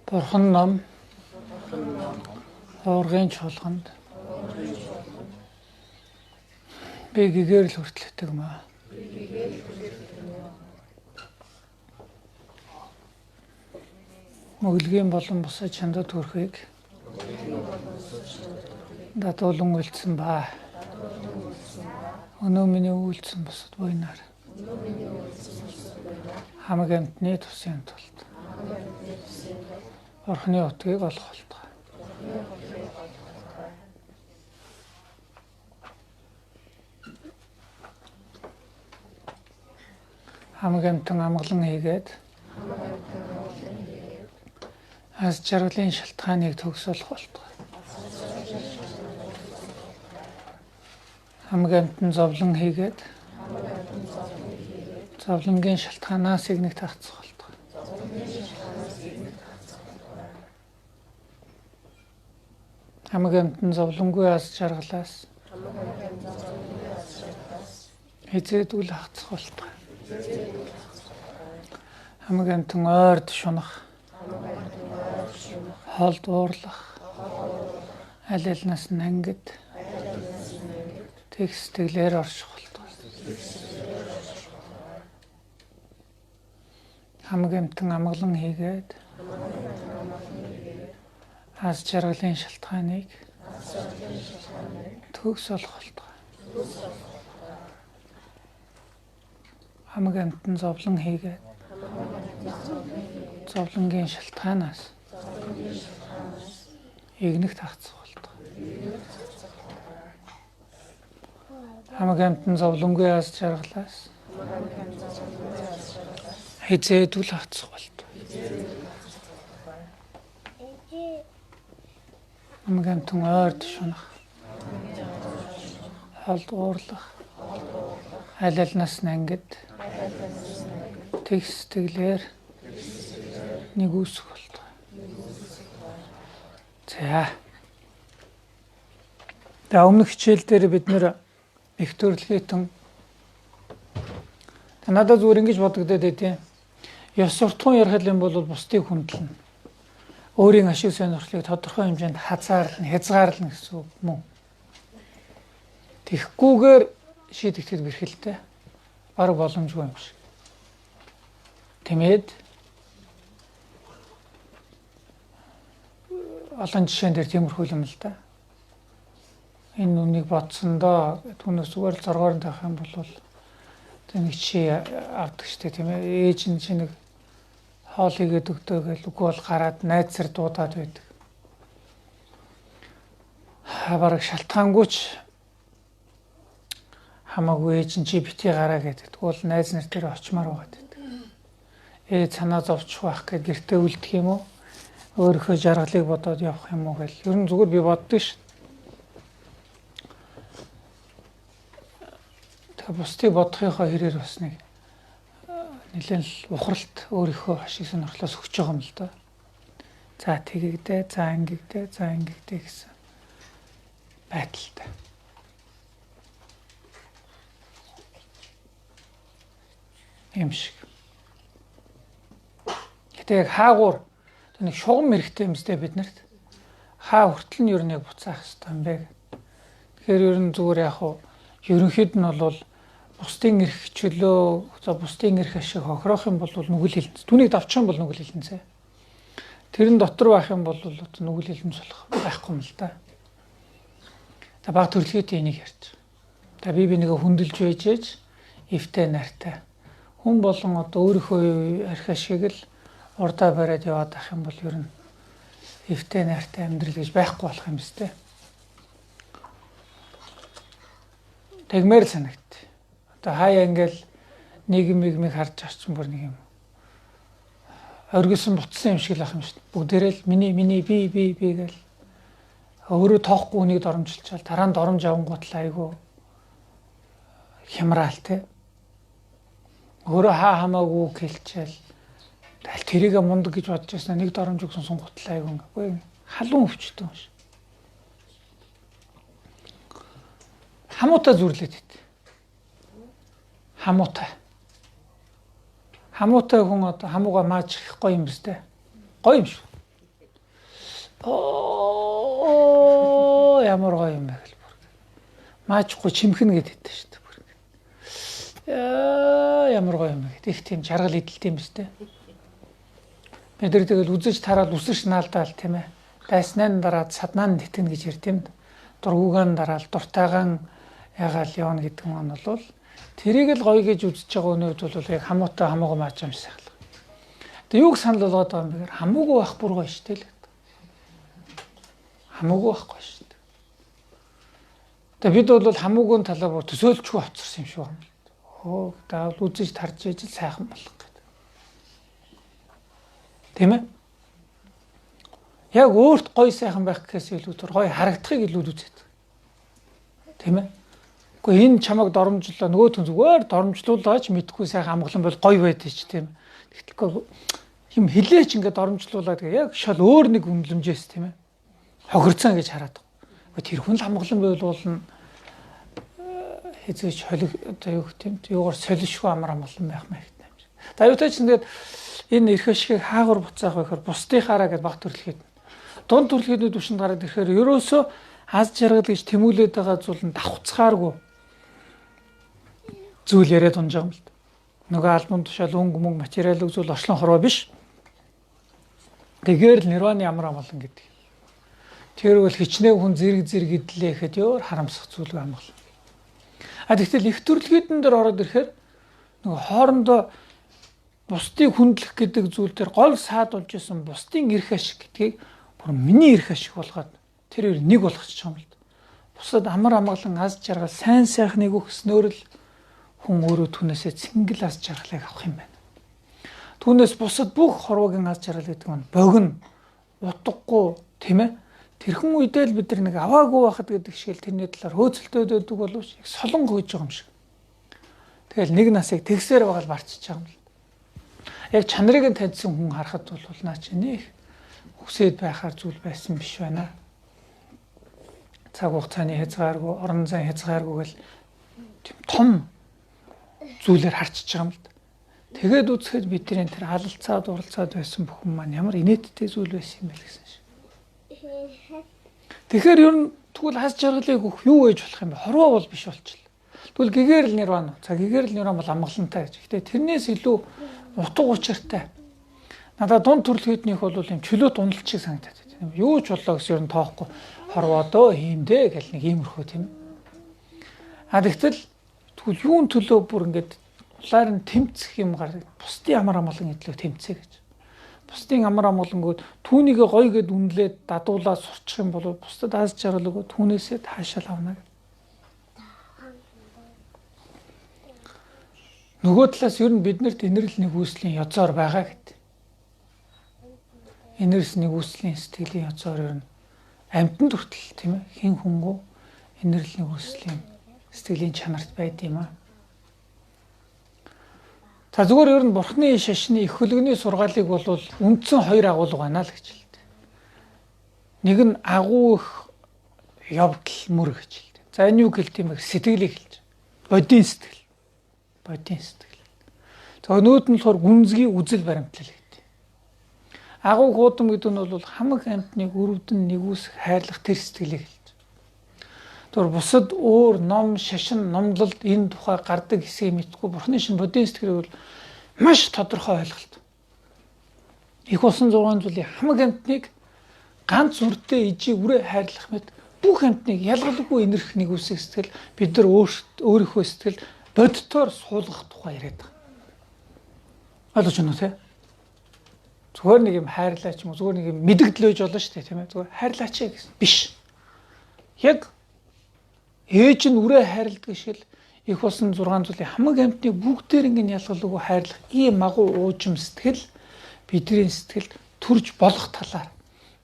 Бурхан ном уургын чуулганд би гэгэрэл хүртэл итгэмээ. Мөглөгийн болон бусад чандад хүрэхийг датуулан үйлдсэн ба. Өнөө миний үйлдсэн бусад буйнаар хамаг амьтны тусын тулд Бурхны утгыг олох болтугай. Хамаг амьтан амгалан хийгээд аз жаргалын шалтгааныг төгсөөлөх болтугай. Хамаг амьтан зовлон хийгээд зовлонгийн шалтгаанаас игнэгт хагцах болтугай. Хамаг амьтан зовлонгүй аз жаргалаас хизээд үл хагцах болтугай. Хамаг амьтан ойрд шунах, хоолд уурлах, аль альнаас нь ангид тэг сэтгэлээр орших болтугай. Хамаг амьтан амгалан хийгээд аз жаргалын шалтгааныг төгс олох болтугай. Хамаг амьтан зовлон хийгээд зовлонгийн шалтгаанаас игнэгт хагцах болтугай. Хамаг амьтан зовлонгүй аз жаргалаас хизээд үл хагцах болтугай. Хамаг амьтан ойрд шунах, холд уурлах, аль альнаас нь ангид тэг сэтгэлээр нэг үүсэх болтугай. За. Тэгээ өмнөх хичээл дээр бид нэр их төрөлхийтэн надад зүгээр ингэж бодогдоод байдیں۔ Ёс суртахуун ярих юм бол бусдыг хүндлэнэ. Өөрийн ашиг сонирхлыг тодорхой хэмжээнд хазаарлна, хязгаарлана гэсэн үг мөн. Тэгэхгүйгээр шийдэгдэхэд бэрхэлтэй бараг боломжгүй юм шиг. Тэмээд олон жишээн дээр тиймэрхүү юм л да. Энэ үнийг бодсондоо түүнээс зүгээр л зоргоор нь тавих юм бол нэг чи авдаг штэ тийм ээ. Ээж нь чи нэг хоол хийгээд өгдөө гэл үгүй бол гараад найзсар дуудаад байдаг. Бараг шалтгаангүй ч хамаагүй ээж нь чи битгий гараа гэдэг. Тэгвэл найз нар тэр очимаар байгаа гэдэг. Санаа зовчих байх гэд гэртээ үлдэх юм уу? Өөрийнхөө жаргалыг бодоод явах юм уу гэл. Ер нь зүгээр би боддог ш. Тэгээ бусдыг бодохынхоо хэрээр бас нэг нэлээд л ухралт өөрийнхөө ашиг сонирхлоос өгч байгаа юм л да. За тэгэгдээ, за ингэгдээ, за ингэгдээ гэсэн байдалтай. Юм шиг. Гэтэ яг хаагуур нэг шугам хэрэгтэй юм сте биднэрт. Хаа хүртэл нь ер нь яг буцаах хэрэгтэй юм бэ. Тэгэхээр ер нь зүгээр яг хуу ерөнхийд нь бол бусдын эрх чөлөө, за бусдын эрх ашиг хохироох юм бол нүгэл хилэнц. Түүнийг давчих юм бол нүгэл хилэнцээ. Тэрэн дотор байх юм бол нүгэл хилэнц болох байхгүй юм л да. За баг төрөлхөөтэй энийг ярьж. За би бинийгээ хүндэлж байж ээж эвтэй нартай. Хүн болон одоо өөрийнхөө арх ашиг л урдаа бариад яваад ах юм бол ер нь эвтэй нартай амьдрал гэж байхгүй болох юм сте. Тэгмээр л санагд. Одоо хаяа ингээл нийгэм харж арчин бүр нэг юм оргисон бутсан юм шиг л ах юм шүү дээ. Бүгдээрээ л миний би би би гэл өөрөө тоохгүй хүнийг доромжилчаал дараа нь доромж авангуут л айгүй хямраал те. Өөрөө хаа хамаагүй гэлчээл аль тэрийгэ мундаг гэж бодож байсан нэг доромж өгсөн сунгутлаа айгүй ингээ. Халуун өвчтөн юм шиг. Хамуутай зүрлээд байт. Хамуутай. Хамуутай хүн одоо хамууга мааж их гоё юм биз дээ. Гоё юм шүү. Оо ямар гоё юм бэ гэл бүр. Маажгүй чимхэн гэдэг шүү дээ бүр. Яа ямар гоё юм бэ гэдэг. Их тийм жаргал идэлт юм биз дээ. Бид нар тэгэл үзэж тараад үсэж наалдаал тийм ээ. Дайснаа дараад саднаа нь тэтгэнэ гэж ярьд юм. Дургугаан дараал дуртайгаан ягаал явна гэдэг маань бол тэрийг л гоё гэж үзэж байгаа өнөөд бол яг хамуутай хамаагүй маач юм шиг сайхлаа. Тэгээ юуг санал болгоод байгаа юм бэ гэхээр хамаагүй байх бүр гоё шүү дээ л гэдэг. Хамаагүй байхгүй шүү дээ. Тэгээ бид бол хамаагүй талаар бүр төсөөлчгүй хоцорсон юм шиг байна. Хөө даавал үзэж тарж ижил сайхан болох гэдэг. Тийм ээ? Яг өөрт гоё сайхан байх гэхээс илүү түр гоё харагдахыг илүү үзээд. Тийм ээ? Гэхдээ энэ чамайг доромжлоо нөгөө түн зүгээр доромжлуулаач мэдгүй сайхан амгалан бол гоё байдаг ч тийм. Тэгтэл юм хилээч ингээд доромжлуулаад яг шал өөр нэг үнэлэмжээс тийм ээ. Хохирцсан гэж хараад байгаа. Тэр хүн л амгалан байлуулна хэзээч холиг одоо юу гэх юм юугаар солишгүй амар амгалан байх маягтай юм шиг. За юутай ч ингээд энэ эрх ашигыг хаагур буцаах вэ гэхээр бусдынхаараа гэд баг төрөлхийд. Дунд төрөлхийдний түвшинд гараад ирэхээр ерөөсөө аз жаргал гэж тэмүүлээд байгаа зүйл нь давхцахааргүй зүйл яриад унж байгаа юм л да. Нөгөө албан тушаал өнгө мөнгө материалын зүйл очлон хорвоо биш. Тэгэхээр л нирваны амар амгалан гэдэг. Тэр бол хичнээн хүн зэрэг зэрэг идлээ гэхэд өөр харамсах зүйл амгалан. А тэгтэл их төрөлхийдэн дээр ороод ирэхээр нөгөө хоорондоо бусдыг хүндлэх гэдэг зүйл дээр гол саад болж исэн бусдын эрх ашиг гэдгийг бүр миний эрх ашиг болгоод тэр хоёр нэг болгочих юм л да. Бусад амар амгалан аз жаргал сайн сайхныг өгснөөр л хүн өөрөө түүнээсээ цэнгэл аз жаргалыг авах юм байна. Түүнээс бусад бүх хорвоогийн аз жаргал гэдэг нь богино, утгагүй, тийм ээ? Тэрхэн үедээ л бид нар нэг аваагүй байхад гэдэг шиг л тэрний талаар хөөцөлтөд байдаг боловч яг солон хөөж байгаа юм шиг. Тэгэл нэг насыг тэгсээр байгаа л барчиж байгаа юм л. Яг чанарыг нь таньсан хүн харахад бол наа чи нэх хүсээд байхаар зүйл байсан биш байна. Цаг хугацааны хязгааргүй, орон зайн хязгааргүй гэл тийм том зүйлээр харчиж байгаа юм л да. Тэгээд үзэхэд бидний тэр алалцаад уралцаад байсан бүхэн маань ямар инээдтэй зүйл байсан юм бэ гэсэн шиг. Тэгэхээр ер нь тэгвэл аз жаргалыг өгөх юу байж болох юм бэ? Хорвоо бол биш болчихлоо. Тэгвэл гэгэрэл нирван уу? За гэгэрэл нирван бол амгалантай гэж. Гэтэ тэрнээс илүү утга учиртай. Надад дунд төрөлхийднийх бол юм чөлөөт уналт шиг санагдаад байна. Юу ч боллоо гэсэн ер нь тоохгүй хорвоодоо хиймдэ гэл нэг иймэрхүү тийм. А тэгтэл тэгвэл юун төлөө бүр ингээд улаар нь тэмцэх юм гар бусдын амар амгалан төлөө тэмцээ гэж. Бусдын амар амгалангууд түүнийгээ гоё гэд үнэлээд дадуулаад сурчих юм бол бусдад аз жаргал өгөө түүнээсээ таашаал авна гэх. Нөгөө талаас ер нь биднэрт инэрл нэгүслийн ёзоор байгаа гэд. Инэрс нэгүслийн сэтгэлийн ёзоор ер нь амьтанд хүртэл тийм ээ хэн хүнгүү инэрл нэгүслийн сэтгэлийн чанарт байд юм аа. За зүгээр ер нь бурхны шашны их хөлгөний сургаалыг бол үндсэн хоёр агуулга байна л гэж хэлдэг. Нэг нь агуу их явдал мөр гэж хэлдэг. За энэ юу гэлт юм бэ? Сэтгэлийг хэлж. Бодийн сэтгэл. Бодийн сэтгэл. За нөгөөд нь болохоор гүнзгий үзэл баримтлал гэдэг. Агуу хуудам гэдэг нь бол хамаг амьтныг өрөвдөн нэгүсэх хайрлах тэр сэтгэлийг хэлж. Тэр бусад өөр ном, шашин, номлолд энэ тухай гардаг хэсгийг мэдгүй бурхны шин бодийн сэтгэлийг бол маш тодорхой ойлголт. Их усан 6 зүйлийн хамаг амьтныг ганц үрдээ ижиг үрээ хайрлах мэт бүх амьтныг ялгалгүй инэрх нэгүсэх сэтгэл бид нар өөрийнхөө сэтгэл бодитоор суулгах тухай яриад байгаа. Ойлгож байна уу те? Зүгээр нэг юм хайрлаач юм уу зүгээр нэг юм мэдэгдэл байж болно шүү дээ тийм ээ. Зүгээр хайрлаач гэсэн биш. Яг ээж нь үрээ хайрладаг шиг л их усан 6 зүйлийн хамаг амьтныг бүгдээр ингэ ялгалгүй хайрлах ийм агуу уужим сэтгэл бидний сэтгэлд төрж болох талаар.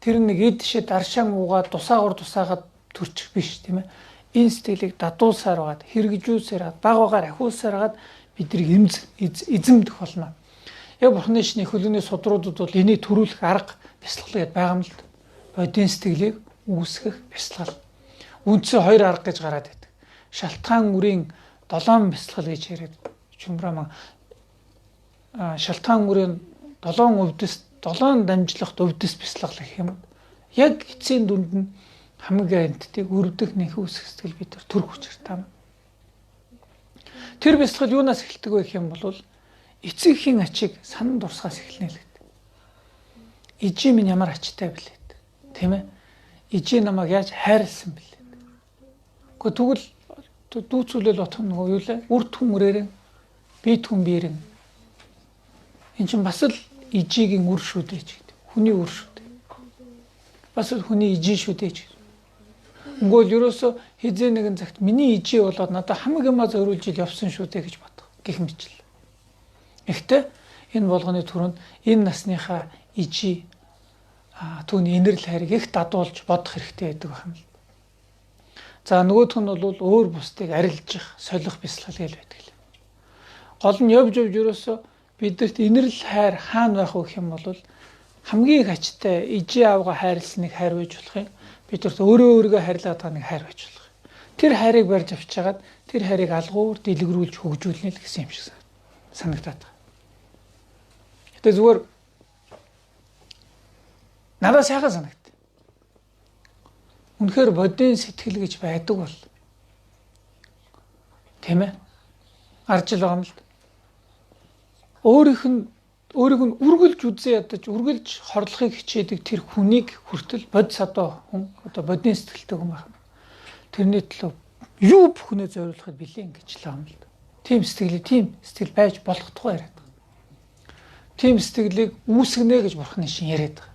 Тэр нэг эд шээ даршаан уугаад тусаагур тусаагаад төрчих биш тийм ээ. Энэ сэтгэлийг дадуулсаар байгаад хэрэгжүүлсээр байгаад баг багаар ахиулсаар байгаад биднийг эзэмдэх болно. Яг бурхны шний хөлөний судруудад бол энийг төрүүлэх арга бясалгал гэдээ байгаа юм л да. Бодийн сэтгэлийг үүсгэх бясалгал. Үндсэн хоёр арга гэж гараад байдаг. Шалтгаан үрийн 7 бясалгал гэж яриад Чумбраман шалтгаан үрийн 7 өвдөс 7 дамжлагт өвдөс бясалгал гэх юм. Яг эцсийн дүнд нь хамаг амьтдыг өрөвдөх нэх үүсэх сэтгэл бид нар төрөх учиртай. Тэр бясалгал юунаас эхэлдэг вэ гэх юм бол эцэг эхийн ачийг санан дурсахаас эхэлнэ л гэдэг. Ижи минь ямар ачтай бэлээ. Тийм ээ? Ижи намайг яаж хайрлсан бэлээ. Гэхдээ тэгвэл дүүцүүлэл бодох нөгөө юу лээ? Үр түн үрээрэн, би түн биерэн. Эн чинь бас л ижигийн үр шүү дээ ч гэдэг. Хүний үр шүү дээ. Бас л хүний ижи шүү дээ ч гэдэг. Өнгөөл ерөөсө хизээ нэгэн цагт миний ижи болоод надад хамаг юмаа зориулж ил явсан шүү дээ гэж бодох гэх мэтлээ. Гэхдээ энэ болгоны түрүүнд энэ насныхаа ижи түүний инэрл хайрыг их дадуулж бодох хэрэгтэй байдаг юм л. За нөгөөх нь бол өөр бусдыг арилжих, солих бясалгал гэж байдаг л. Гол нь явж явж ерөөсө бидэрт инэрл хайр хаана байх вэ гэх юм бол хамгийн их ачтай ижи аавга хайрлсныг хайр байж болох юм. Бидэрт өөрөө өөрийгөө хайрлаад байгаа нэг хайр байж болох юм. Тэр хайрыг барьж авч хагаад тэр хайрыг алгуур дэлгэрүүлж хөгжүүлнэ л гэсэн юм шиг санагдаад байгаа. Гэтэ зүгээр надад сайхан санагд. Үнэхээр бодийн сэтгэл гэж байдаг бол тийм ээ? Арж ил байгаа юм л. Өөрийнх нь өөрийг нь үргэлж үзээ ядаж үргэлж хорлохыг хичээдэг тэр хүнийг хүртэл бод садаа хүн одоо бодийн сэтгэлтэй хүн байх. Тэрний төлөө юу бүхнээ зориулахад билээ гэж л юм л. Тийм сэтгэлийг тийм сэтгэл байж болох тухай яриад байгаа. Тийм сэтгэлийг үүсгэнэ гэж бурхны шин яриад байгаа.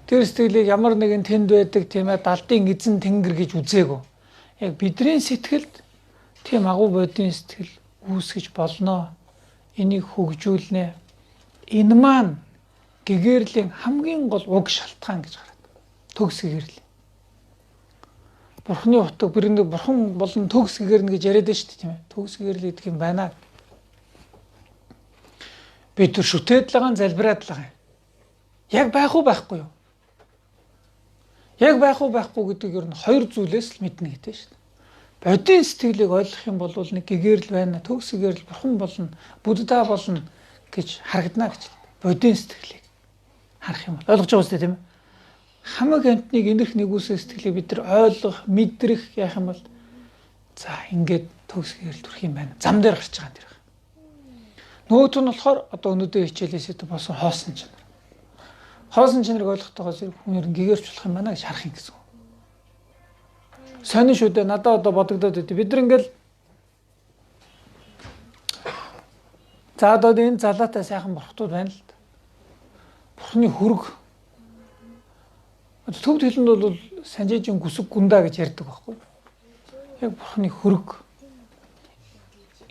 Тэр сэтгэлийг ямар нэгэн тэнд байдаг тийм ээ далдын эзэн тэнгэр гэж үзээгүү. Яг бидний сэтгэлд тийм агуу бодийн сэтгэл үүсгэж болно. Энийг хөгжүүлнэ. Энэ маань гэгэрлийн хамгийн гол уг шалтгаан гэж гараад. Төгс гэгэрэл. Бурхны утга бэрнэг бурхан болон төгс гэгэрнэ гэж яриад байна шүү дээ тийм ээ. Төгс гэгэрэл гэдэг юм байна. Бид тэр шүтээд л байгаа, залбираад л байгаа. Яг байх уу байхгүй юу? Яг байх уу байхгүй гэдэг ер нь хоёр зүйлээс л мэднэ гэдэг шүү дээ. Бодийн сэтгэлийг ойлгох юм бол нэг гэгэрэл байна, төгс гэгэрэл бурхан болно, будда болно гэж харагдана гэж. Бодийн сэтгэлийг харах юм бол ойлгож байгаа үстэй тийм ээ. Хамаг амьтныг инэрх нэгүсэл сэтгэлийг бид нар ойлгох, мэдрэх яах юм бол за ингээд төгс гэрэл төрөх юм байна. Зам дээр гарч байгаа юм тэр. Нөгөөх нь болохоор одоо өнөөдөр хичээлээс болсон хоосон чанар. Хоосон чанарыг ойлгохтойгоо зэрэг хүн ер нь гэгэрч болох юм байна гэж харах юм гэсэн. Сонин шүү дээ. Надад одоо бодогдоод байд. Бид нар ингээл за одоо энэ залаатай сайхан бурхтууд байна л да. Бурхны хөрөг. Төвд хэлэнд бол санжижин гүсэг гундаа гэж ярьдаг байхгүй. Яг бурхны хөрөг.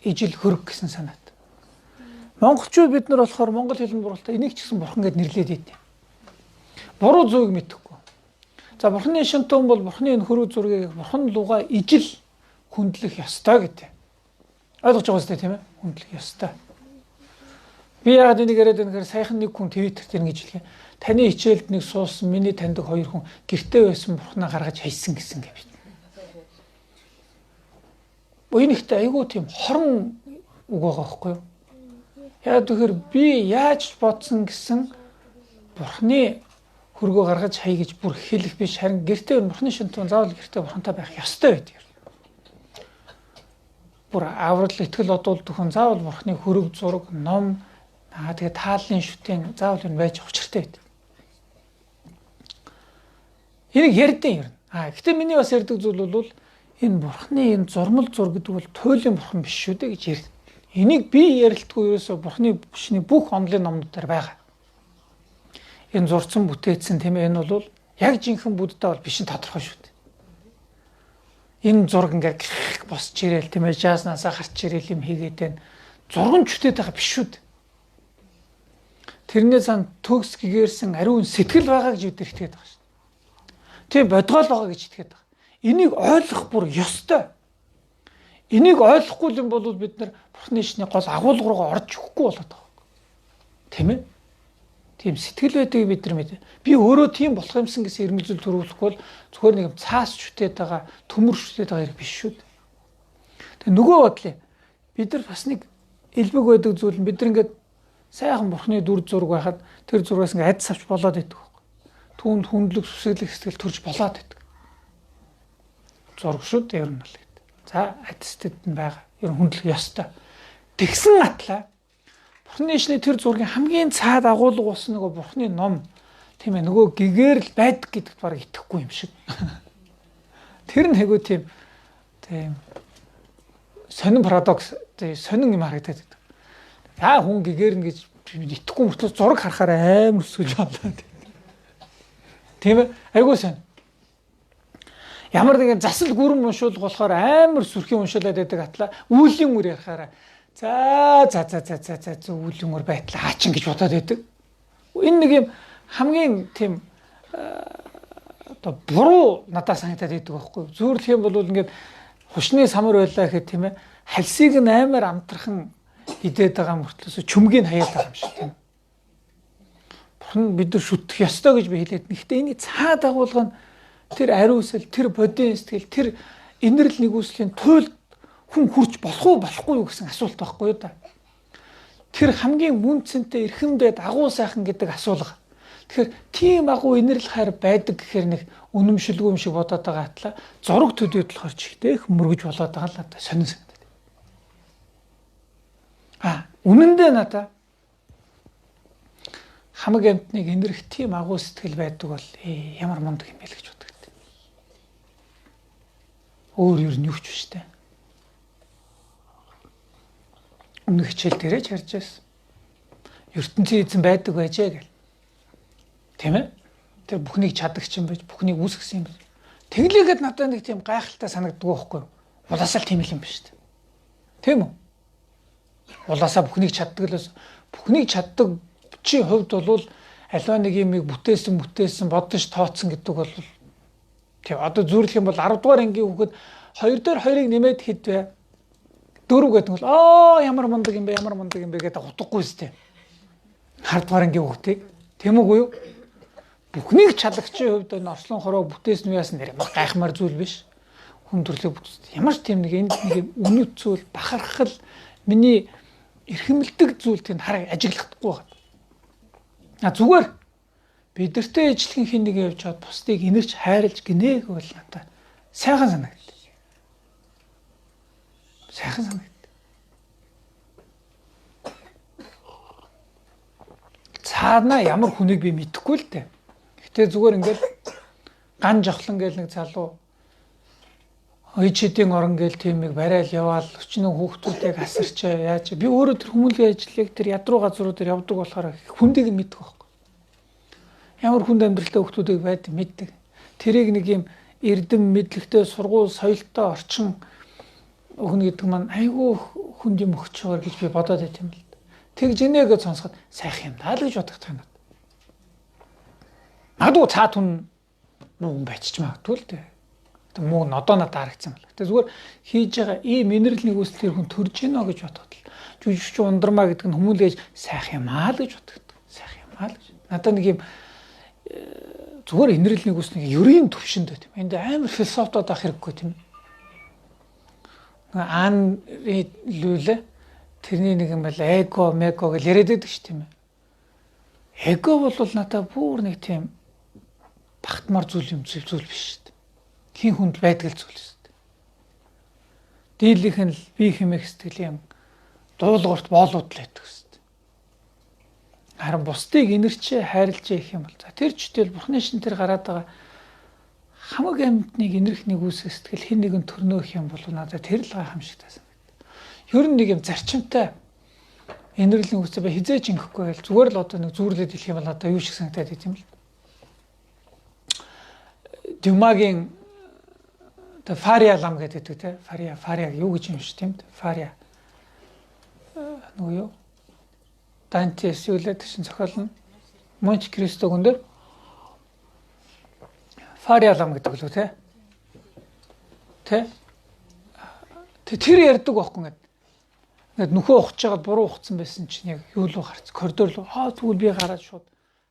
Ижил хөрөг гэсэн санаат. Монголчууд бид нар болохоор монгол хэлэнд буруутаа энийг ч гэсэн бурхан гэд нэрлээд байд. Буруу зүгийг мэдэхгүй. За бурхны шинтэн бол бурхны энэ хөрөг зургийг бурхан лугаа ижил хүндлэх ёстой гэдэг. Ойлгож байгаа үстэй тийм ээ? Хүндлэх ёстой. Би яагаад энийг яриад байна гэхээр саяхан нэг хүн Twitter дээр ингэж хэлээ. Таны хичээлд нэг суусан миний таньдаг хоёр хүн гэртээ байсан бурхнаа гаргаж хайсан гэсэн гэв. Энэ ихтэй айгүй тийм хорон үг байгаа байхгүй юу? Яг тэгэхээр би яаж бодсон гэсэн бурхны хөргөө гаргаж хай гэж бүр хэлэх биш, харин гэртээ бурхны шинтэн заавал гэртээ бурхантай байх ёстой байдаг. Бүр аврал итгэл одуулдаг хүн заавал бурхны хөрөг зураг ном тэгээ тааллын шүтэн заавал энэ байж учиртай байдаг. Энийг ярьдэн юм. Гэтэ миний бас ярьдаг зүйл бол энэ бурхны энэ зурмал зур гэдэг бол туйлын бурхан биш шүү дээ гэж ярьд. Энийг би ярилтгүй ерөөсөө бурхны бишний бүх онлын номнуудаар байгаа. Энэ зурцсан бүтээцсэн тийм ээ энэ бол яг жинхэнэ будда бол биш нь тодорхой шүү дээ. Энэ зураг ингээ босч ирээл тийм ээ жааснасаа гарч ирээл юм хийгээд байна. Зурган чүтээд байгаа биш шүү дээ. Тэрний цаана төгс гэгэрсэн ариун сэтгэл байгаа гэж бид итгээд байгаа шүү дээ. Тийм бодгоол байгаа гэж итгээд байгаа. Энийг ойлгох бүр ёстой. Энийг ойлгохгүй юм бол бид нар Бурхны шний гол агуулга руугаа орж өгөхгүй болоод байгаа. Тийм ээ? Тийм сэтгэл байдгийг бид нар мэдээ. Би өөрөө тийм болох юмсан гэсэн эрмэлзэл төрүүлэхгүй бол зүгээр нэг юм цаас шүтээд байгаа, төмөр шүтээд байгаа хэрэг биш шүү дээ. Тэгээ нөгөө бодлоо. Бид нар бас нэг элбэг байдаг зүйл нь бид нар ингээд сайхан Бурхны дүр зураг байхад тэр зургаас ингээд ад савч болоод идэх байхгүй. Түүнд хүндлэх, сүсэглэх сэтгэл төрж болоод байдаг. Зураг шүү дээ ер нь бол гэдэг. За аттестед нь байгаа. Ер нь хүндлэх ёстой. Тэгсэн атлаа Бурхны ишний тэр зургийн хамгийн цаад агуулга болсон нөгөө Бурхны ном, тийм ээ, нөгөө гэгэрэл байдаг гэдэгт бараг итгэхгүй юм шиг. Тэр нь айгүй тийм сонин парадокс, сонин юм харагдаад байдаг. За хүн гэгэрнэ гэж итгэхгүй мөртлөө зураг харахаар амар өсгөж болоо. Тийм ээ, айгүй сонин. Ямар нэгэн засал гүрэн уншуулга болохоор амар сүрхий уншуулад байдаг атлаа үүлийн үр ярихаараа за за за за за за үүлийн үр байтлаа хаачин гэж бодоод байдаг. Энэ нэг юм хамгийн тийм одоо буруу надад санагдаад байдаг байхгүй. Зүүрлэх юм бол ингээд хушны самар байлаа гэхэд, тийм ээ, хальсыг нь амар амтрхан идээд байгаа мөртлөөс чүмгийг хаяад байгаа юм шиг, тийм. Бурхан бид нар шүтэх ёстой гэж би хэлээд. Гэхдээ энэ цаа дагуулга нь тэр ариусал, тэр бодийн сэтгэл, тэр инэрл нэгүслийн туйлд хүн хүрч болох уу, болохгүй юу гэсэн асуулт байхгүй юу да. Тэр хамгийн үн цэнтэй эрхэмдээд агуу сайхан гэдэг асуулга. Тэгэхээр тийм агуу инэрл хайр байдаг гэхээр нэг үнэмшилгүй юм шиг бодоод байгаа атлаа зураг төдийд болохоор чихтэйх мөргөж болоод байгаа л надад сонин санагдаад. А үнэн дээр надад хамаг амьтныг инэрх тийм агуу сэтгэл байдаг бол ямар мундаг юм бэ л гэж бодогд. Өөр юу нь юу ч биш те. Өмнөх хичээл дээрээ ч харж байсан. ертөнцийн эзэн байдаг байжээ гэл. Тийм ээ? Тэр бүхнийг чадагч юм байж, бүхнийг үүсгэсэн юм байна. Тэглээгээд надад нэг тийм гайхалтай санагддаг байхгүй юу? Улаасаа л тийм л юм биш үү? Тийм үү? Улаасаа бүхнийг чаддаг л бас бүхнийг чаддаг чи хувьд бол аливаа нэг юмыг бүтээсэн, бодож тооцсон гэдэг бол тийм. Одоо зүүрлэх юм бол 10 дугаар ангийн хүүхэд 2 дээр 2-ыг нэмээд хэд вэ? 4 гэдэг нь бол аа ямар мундаг юм бэ, ямар мундаг юм бэ гэдэг утгагүй үстэй. 10 дугаар ангийн хүүхдийг тийм үгүй юу? Бүхнийг чадагчийн хувьд энэ орслон хороо бүтээсэн үеэс нэр ямар гайхмаар зүйл биш. Хүн төрлөө бүтээсэн. Ямар ч тийм нэг энд нэг үнэт зүйл, бахархал, миний эрхэмлдэг зүйл тэнд хараа ажиглахдаггүй байна. А зүгээр бидэртэй ижилхэн хин нэг явж чад бусдыг инэрч хайрлж гинэ гэвэл надад сайхан санагдав. Сайхан санагдав. Цаана ямар хүнийг би мэдэхгүй л дээ. Гэтэ зүгээр ингээл ган жохлон гээл нэг залуу ичидийн орон гээл тиймийг барайл яваал өчнөө хүүхдүүдийг асарчаа яаж би өөрөө тэр хүмүүлийн ажлыг тэр ядруу газруудаар явдаг болохоор хүндийг нь мэддэг байхгүй. Ямар хүнд амьдралтай хүүхдүүдийг байд мэддэг. Тэрийг нэг юм эрдэм мэдлэгтэй сургууль соёлтой орчин өгнө гэдэг маань айгүй хүнд юм өгч байгаа гэж би бодоод байт юм л. Тэгж инээ гэж сонсоход сайхан юм даа л гэж бодогдох юм. Магадгүй цаад хүн муу хүн байчиж магадгүй л дээ. Тэг муу нь одоо надад харагдсан байна. Гэтэ зүгээр хийж байгаа ийм инэрл нэгүсэл тэр хүн төрж гинэ гэж бодоход л жүжигч ундрмаа гэдэг нь хүмүүлээж сайхан юм аа л гэж бодогддог. Сайхан юм аа л гэж. Надад нэг юм зүгээр инэрл нэгүсэл нэг ерийн төвшөнд байт юм. Энд амар философиод авах хэрэггүй тийм. Аан лүлээ тэрний нэг юм бол эго, мего гэж яриад байдаг ш тийм ээ. Эго бол надад бүр нэг тийм багтмаар зүйл юм зүйл биш шүү дээ. Хин хүнд байдаг л зүйл шүү дээ. Дийлийнх нь л би хэмээх сэтгэлийн дуулуурт боолууд л байдаг шүү дээ. Харин бусдыг инэрчээ хайрлжээ гэх юм бол за тэр ч тэл Бурхны шин тэр гараад байгаа хамаг амьтныг инэрх нэгүсэх сэтгэл хэн нэгэн төрнөөх юм бол надад тэр л гайхамшигтай санагдав. Ер нь нэг юм зарчимтай инэрл нэгүсээ би хизээч ингэхгүй байл зүгээр л одоо нэг зүүрлээд хэлэх юм бол надад юу шиг санагдаад байт юм л. Дюмагийн одоо Фариа лам гэдэг те Фариа юу гэж юм шиг тийм Фариа нөгөө юу Дантес юу лээ чинь зохиол нь Монте Кристо гүн дээр Фариа лам гэдэг лөө те тэ тэр ярьдаг байхгүй ингээд ингээд нөхөө ухаж байгаад буруу ухцсан байсан чинь яг юу л гарц коридор руу аа тэгвэл би гараад шууд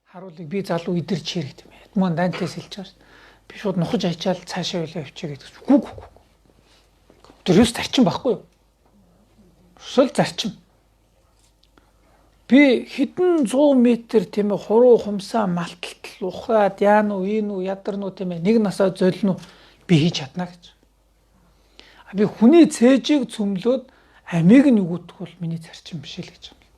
харуулыг би залуу идэрч хэрэг юм. Эдмон Дантес хэлж байгаа шүү. Би шууд нухаж ачаал цаашаа үлээ явчих гэдэг чинь гүг гүг. Тэр юус зарчим байхгүй юу? Шул зарчим. Би хэдэн 100 метр тийм ээ хуруу хумсаа малталтал ухаад яана уу ийн үү ядарна уу тийм ээ нэг насаа золино уу би хийж чадна гэж. Би хүний цээжийг цөмлөөд амийг нь өгөх бол миний зарчим биш л гэж байна.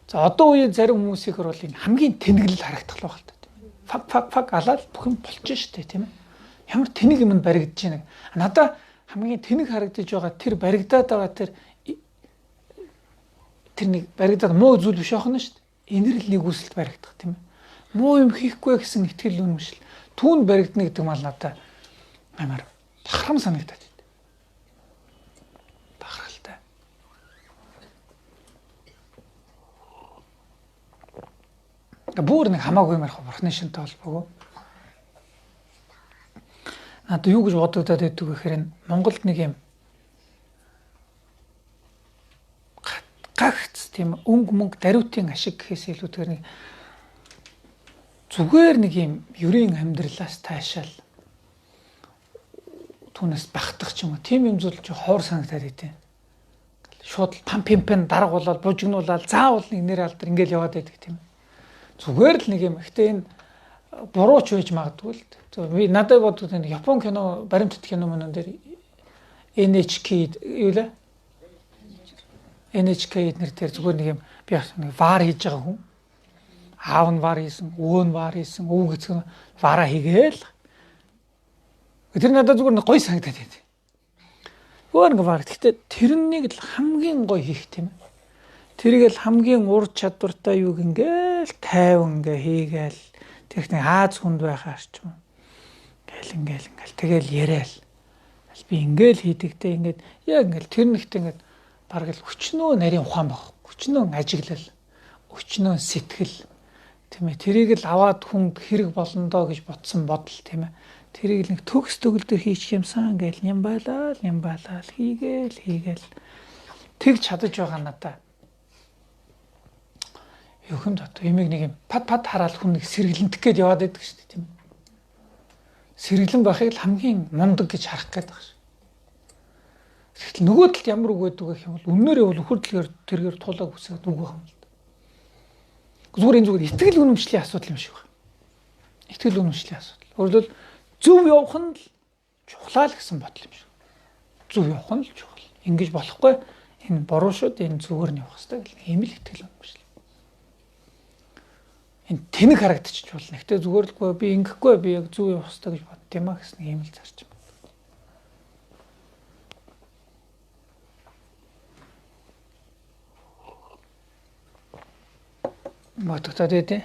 За одоо үеийн зарим хүмүүсийнхэр бол энэ хамгийн тэнэглэл харагдах л байгаа л та тийм ээ. Фак фак фак алаад бүх юм болчих штэ тийм ээ. Ямар тэнэг юм баригдаж байна. Надаа хамгийн тэнэг харагдаж байгаа тэр баригдаад байгаа тэр нэг баригдаад муу зүйл биш аах нь шүү дээ. Инэрл нэгүсэлт баригдах тийм ээ. Муу юм хийхгүй гэсэн итгэл үнэмшил түүнд баригдана гэдэг мал надаа амар бахархам санагдаад байна. Бахархалтай. Бүр нэг хамаагүй юм ярих бурхны шинтэй холбоогүй. Надад юу гэж бодогдоод байдаг гэхээр энэ Монголд нэг юм гагц тийм өнгө мөнгө даруйтын ашиг гэхээс илүүтэйгээр нэг зүгээр нэг юм ерийн амьдралаас таашаал түүнээс багтах ч юм уу тийм юм зүйл чи ховор санагдаад идэв. Шууд пам пимпэн дарга болоод бужигнуулаад заавал нэг нэр алдар ингээл яваад байдаг тийм. Зүгээр л нэг юм. Гэтэ энэ буруу ч байж магадгүй л. Би надад боддог нэг Япон кино, баримтат кино мөн дээр NHK юу лээ? NHK эднэр дээр зүгээр нэг юм би нэг вар хийж байгаа хүн. Аав нь вар хийсэн, өвөө нь вар хийсэн, өвөг эцэг нь вараа хийгээл. Тэр надад зүгээр нэг гоё санагдаад байт. Өөр нэг вар. Гэхдээ тэрнийг л хамгийн гоё хийх тийм ээ. Тэрийг л хамгийн ур чадвартай юуг ингээл тайван ингээ хийгээл тэр их нэг Аз хүнд байхаар ч юм. Ингээл ингээл ингээл тэгэл яриал. Би ингээл хийдэгтэй ингээд яг ингээл тэр нэгт ингээд бараг л өчнөө нарийн ухаан баг. Өчнөө ажиглал, өчнөө сэтгэл тийм ээ. Тэрийг л аваад хүнд хэрэг болно доо гэж бодсон бодол тийм ээ. Тэрийг л нэг төгс төгөлдөр хийчих юмсан ингээл нямбайлал, нямбайлал хийгээл хийгээл тэгж чадаж байгаа надаа. Юу юм даа имийг нэг юм пад пад хараал хүн нэг сэргэлэнтэх гээд яваад байдаг шүү дээ тийм ээ. Сэргэлэн байхыг л хамгийн мундаг гэж харах гээд байгаа шүү. Тэгэхдээ нөгөө талд ямар үг байдаг гэх юм бол үннээр явал үхэр дэлгэр тэргээр тулааг үсгээд үг байх юм л да. Зүгээр энэ зүгээр итгэл үнэмшлийн асуудал юм шиг байна. Итгэл үнэмшлийн асуудал. Өөрөлдвөл зөв явах нь л чухлаа л гэсэн бодол юм шиг. Зөв явах нь л чухал. Ингэж болохгүй энэ буруу шүү дээ, энэ зүгээр нь явах хэрэгтэй гэл ийм л итгэл үнэмшил. Энэ тэнэг харагдчих болно. Гэтэ зүгээр л гүй би ингэхгүй би яг зөв явах хэрэгтэй гэж бодд юм а гэсэн ийм л зарчим. Бодогдоод байдیں۔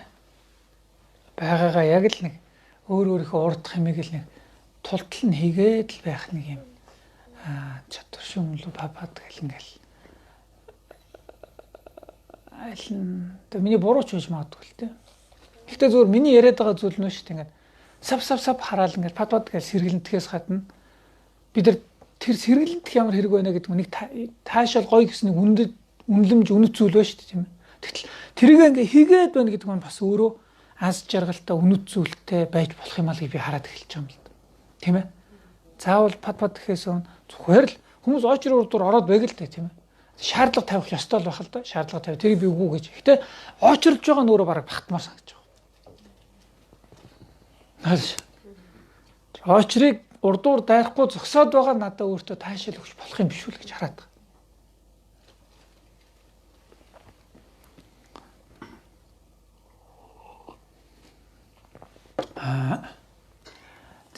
Байгаагаа яг л нэг өөр өөрийнхөө урдах хэмээг л нэг тултал нь хийгээд л байх нэг юм чадвар шүүм лүү папад гэл ингээл аль нь тэг миний буруу ч байж магадгүй л дээ. Гэхдээ зүгээр миний яриад байгаа зүйл нь шүү дээ ингээд сав сав сав хараал ингээд пад пад гэл сэргэлэнтэхээс гадна бид нар тэр сэргэлэнтэх ямар хэрэг байна гэдэг нэг таашаал гоё гэсэн нэг үнэт үнэлэмж үнэт зүйл байна шүү дээ тийм ээ. Тэгтэл тэрийг ингээ хийгээд байна гэдэг нь бас өөрөө аз жаргалтай үнэт зүйлтэй байж болох юм аа л гэж би хараад эхэлж байгаа юм л да. Тийм ээ. Заавал пад пад гэхээс өмнө зүгээр л хүмүүс очир урдуур ороод байг л дээ тийм ээ. Шаардлага тавих ёстой л байх л да. Шаардлага тавь. Тэрийг би үгүй гэж. Гэтэ очирлж байгаа нь өөрөө бараг багтмаар санагдаж байгаа. Очрыг урдуур дайрахгүй зогсоод байгаа надад өөртөө таашаал өгч болох юм биш үү л гэж хараад байгаа.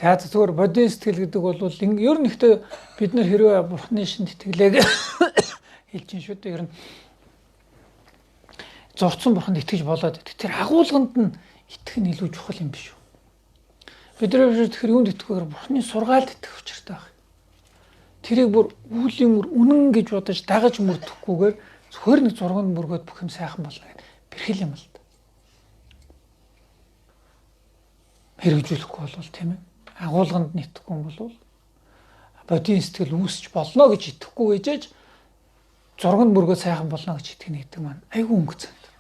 За зүгээр бодийн сэтгэл гэдэг бол ер нь ихтэй бид нар хэрвээ бурхны шинэ итгэлээ хэлж чинь шүү дээ. Ер нь зурцсан бурханд итгэж болоод байдаг. Тэр агуулганд нь итгэх нь илүү чухал юм биш үү? Бид нар тэгэхээр юунд итгэх вэ? Бурхны сургаалд итгэх учиртай байх. Тэрийг бүр үүлийн үр үнэн гэж бодож дагаж мөрдөхгүйгээр зөвхөн нэг зурганд мөргөөд бүх юм сайхан болно гэдэг бэрхэл юм л да. Хэрэгжүүлэхгүй бол тийм ээ. Агуулганд нь итгэхгүй юм бол бодийн сэтгэл үүсч болно гэж итгэхгүй гэжээж зурганд мөргөө сайхан болно гэж итгэнэ гэдэг маань айгүй өнгөц санагдав.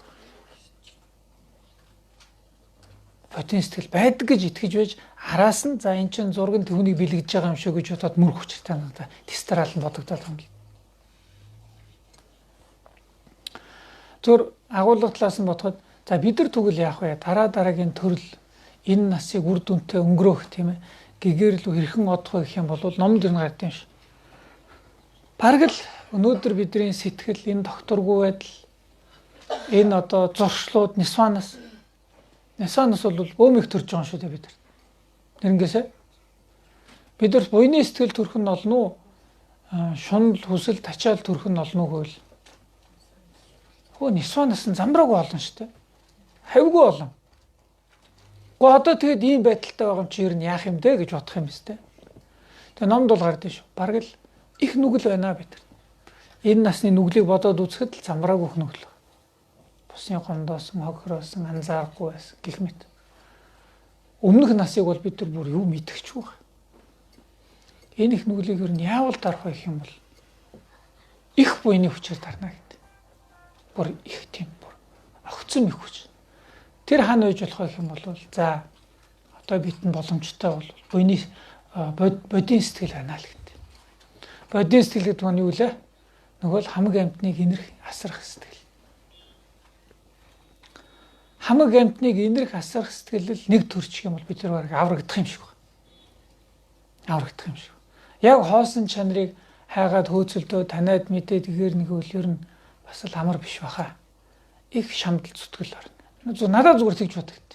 Бодийн сэтгэл байдаг гэж итгэж байж араас нь за эн чинь зураг нь түүнийг бэлэгдэж байгаа юм шиг гэж бодоод мөрөх учиртай надад тестраал нь бодогдоод байгаа юм. Зүгээр агуулга талаас нь бодоход за бид нар тэгвэл яах вэ? Дараа дараагийн төрөл энэ насыг үр дүнтэй өнгөрөөх тийм гэгээр л хэрхэн одох вэ гэх юм бол номд ер нь гард юм шиг. Бараг л өнөөдөр бидний сэтгэл энэ докторгүй байдал энэ одоо зуршлууд нисванаас бол бөөм их төрж байгаа юм шүү дээ бид нар. Нэрнгээсээ бид нар буйны сэтгэл төрөх нь олно уу? Шунал хүсэл тачаал төрөх нь олно уу гэвэл хөө нисванаас нь замраагүй олон шүү дээ. Хавьгүй олон. Гэхдээ одоо тэгэд ийм байдалтай байгаа юм чи ер нь яах юм бэ гэж бодох юм биз дээ. Тэгээ номд бол гард шүү. Бараг л их нүгэл байна бид нар. Энэ насны нүглийг бодоод үзэхэд л замраагүй их нүгэл. Бусын гомдоосон, хохироосон, анзаарахгүй байсан гэх мэт. Өмнөх насыг бол бид нар бүр юу мэдчихгүй байна. Энэ их нүглийг ер нь яавал дарах вэ гэх юм бол их буйны хүчээр дарна гэдэг. Бүр их тийм бүр огцом их хүч. Тэр хаана байж болох вэ гэх юм бол за одоо бидэнд боломжтой бол буйны бодийн сэтгэл байна л гэдэг. Бодийн сэтгэл гэдэг нь юу лээ? Нөгөө л хамаг амьтныг инэрх асрах сэтгэл. Хамаг амьтныг инэрх асрах сэтгэл л нэг төрчих юм бол бид нар бараг аврагдах юм шиг байна. Аврагдах юм шиг. Яг хоосон чанарыг хайгаад хөөцөлдөө таниад мэдээд гэхээр нэг үл ер нь бас л амар биш баха. Их шамдал зүтгэл орно. Надад зүгээр тэгж бодогд.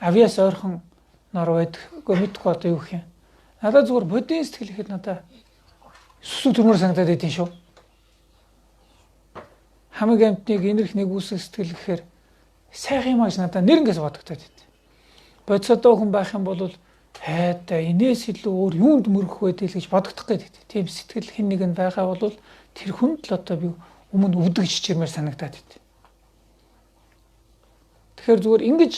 Авиас ойрхон нор байдаг. Үгүй мэдгүй одоо юу гэх юм. Надад зүгээр бодийн сэтгэл ихэд надад сүсэг төрмөр санагдаад идэв шүү. Хамаг амьтныг инэрх нэгүсэх сэтгэл гэхээр сайхан юм ааш надад нэрнгээс бодогдоод идэв. Бодсодоо хүн байх юм бол хайдаа энээс илүү өөр юунд мөрөх вэ гэж бодогдох гээд идэв. Тийм сэтгэл хэн нэг нь байгаа бол тэр хүнд л одоо би өмнө өвдөг чичирмээр санагдаад идэв. Тэгэхээр зүгээр ингэж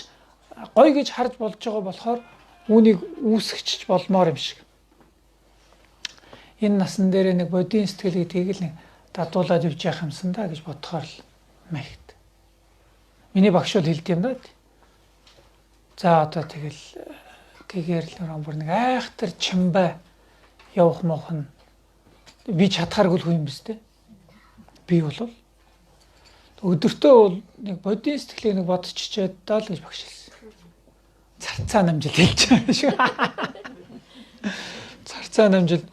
гоё гэж харж болж байгаа болохоор үүнийг үүсгэж болмоор юм шиг. Энэ насан дээр нэг бодийн сэтгэл гэдгийг л нэг дадуулаад явж явах юмсан да гэж бодохоор л маягт. Миний багш бол хэлдэг юм да. За одоо тэгэл гэгээр л бүр нэг айхтар чимбай явах мох нь би чадхааргүй л хүн юм биз дээ. Би бол өдөртөө бол нэг бодийн сэтгэлийг нэг бодчихчээд даа л гэж багш хэлсэн. Царцаа намжил хэлж байгаа шиг. Царцаа намжил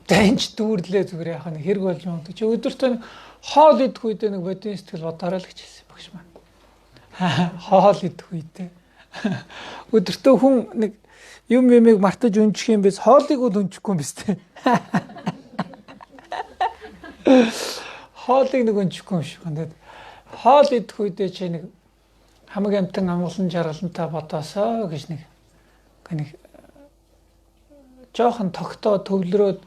дэнч дүүрлээ зүгээр яхаа нэг хэрэг болж магадгүй. Чи өдөртөө нэг хоол идэх үедээ нэг бодийн сэтгэл бодоорой л гэж хэлсэн багш маань. Хоол идэх үедээ. Өдөртөө хүн нэг юм юмыг мартаж өнчих юм биз, хоолыг бол өнчихгүй юм биз дээ. Хоолыг нэг өнчихгүй юм шиг байна. Хоол идэх үедээ чи нэг хамаг амтан амгалан жаргалантай бодоосоо гэж нэг жоохон тогтоо төвлөрөөд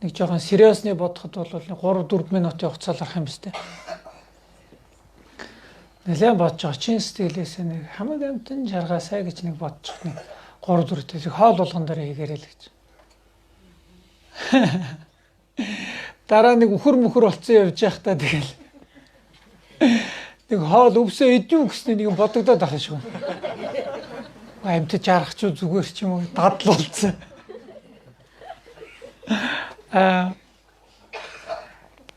нэг жоохон сериосны бодоход бол 3-4 минутын хугацаа арах юм биз дээ. Нэлээд бодож байгаа. Чин сэтгэлээсээ нэг хамаг амтан жаргаасай гэж нэг бодчих нэг 3-4 тэр хоол болгон дээр хийгээрэй л гэж. Дараа нэг үхэр мөхөр болцсон явж байхдаа тэгэл нэг хоол өвсөө идэв гэснээр нэг юм бодогдоод байх шиг байна. Амьтад жаргах ч зүгээр ч юм уу дадал болцсон.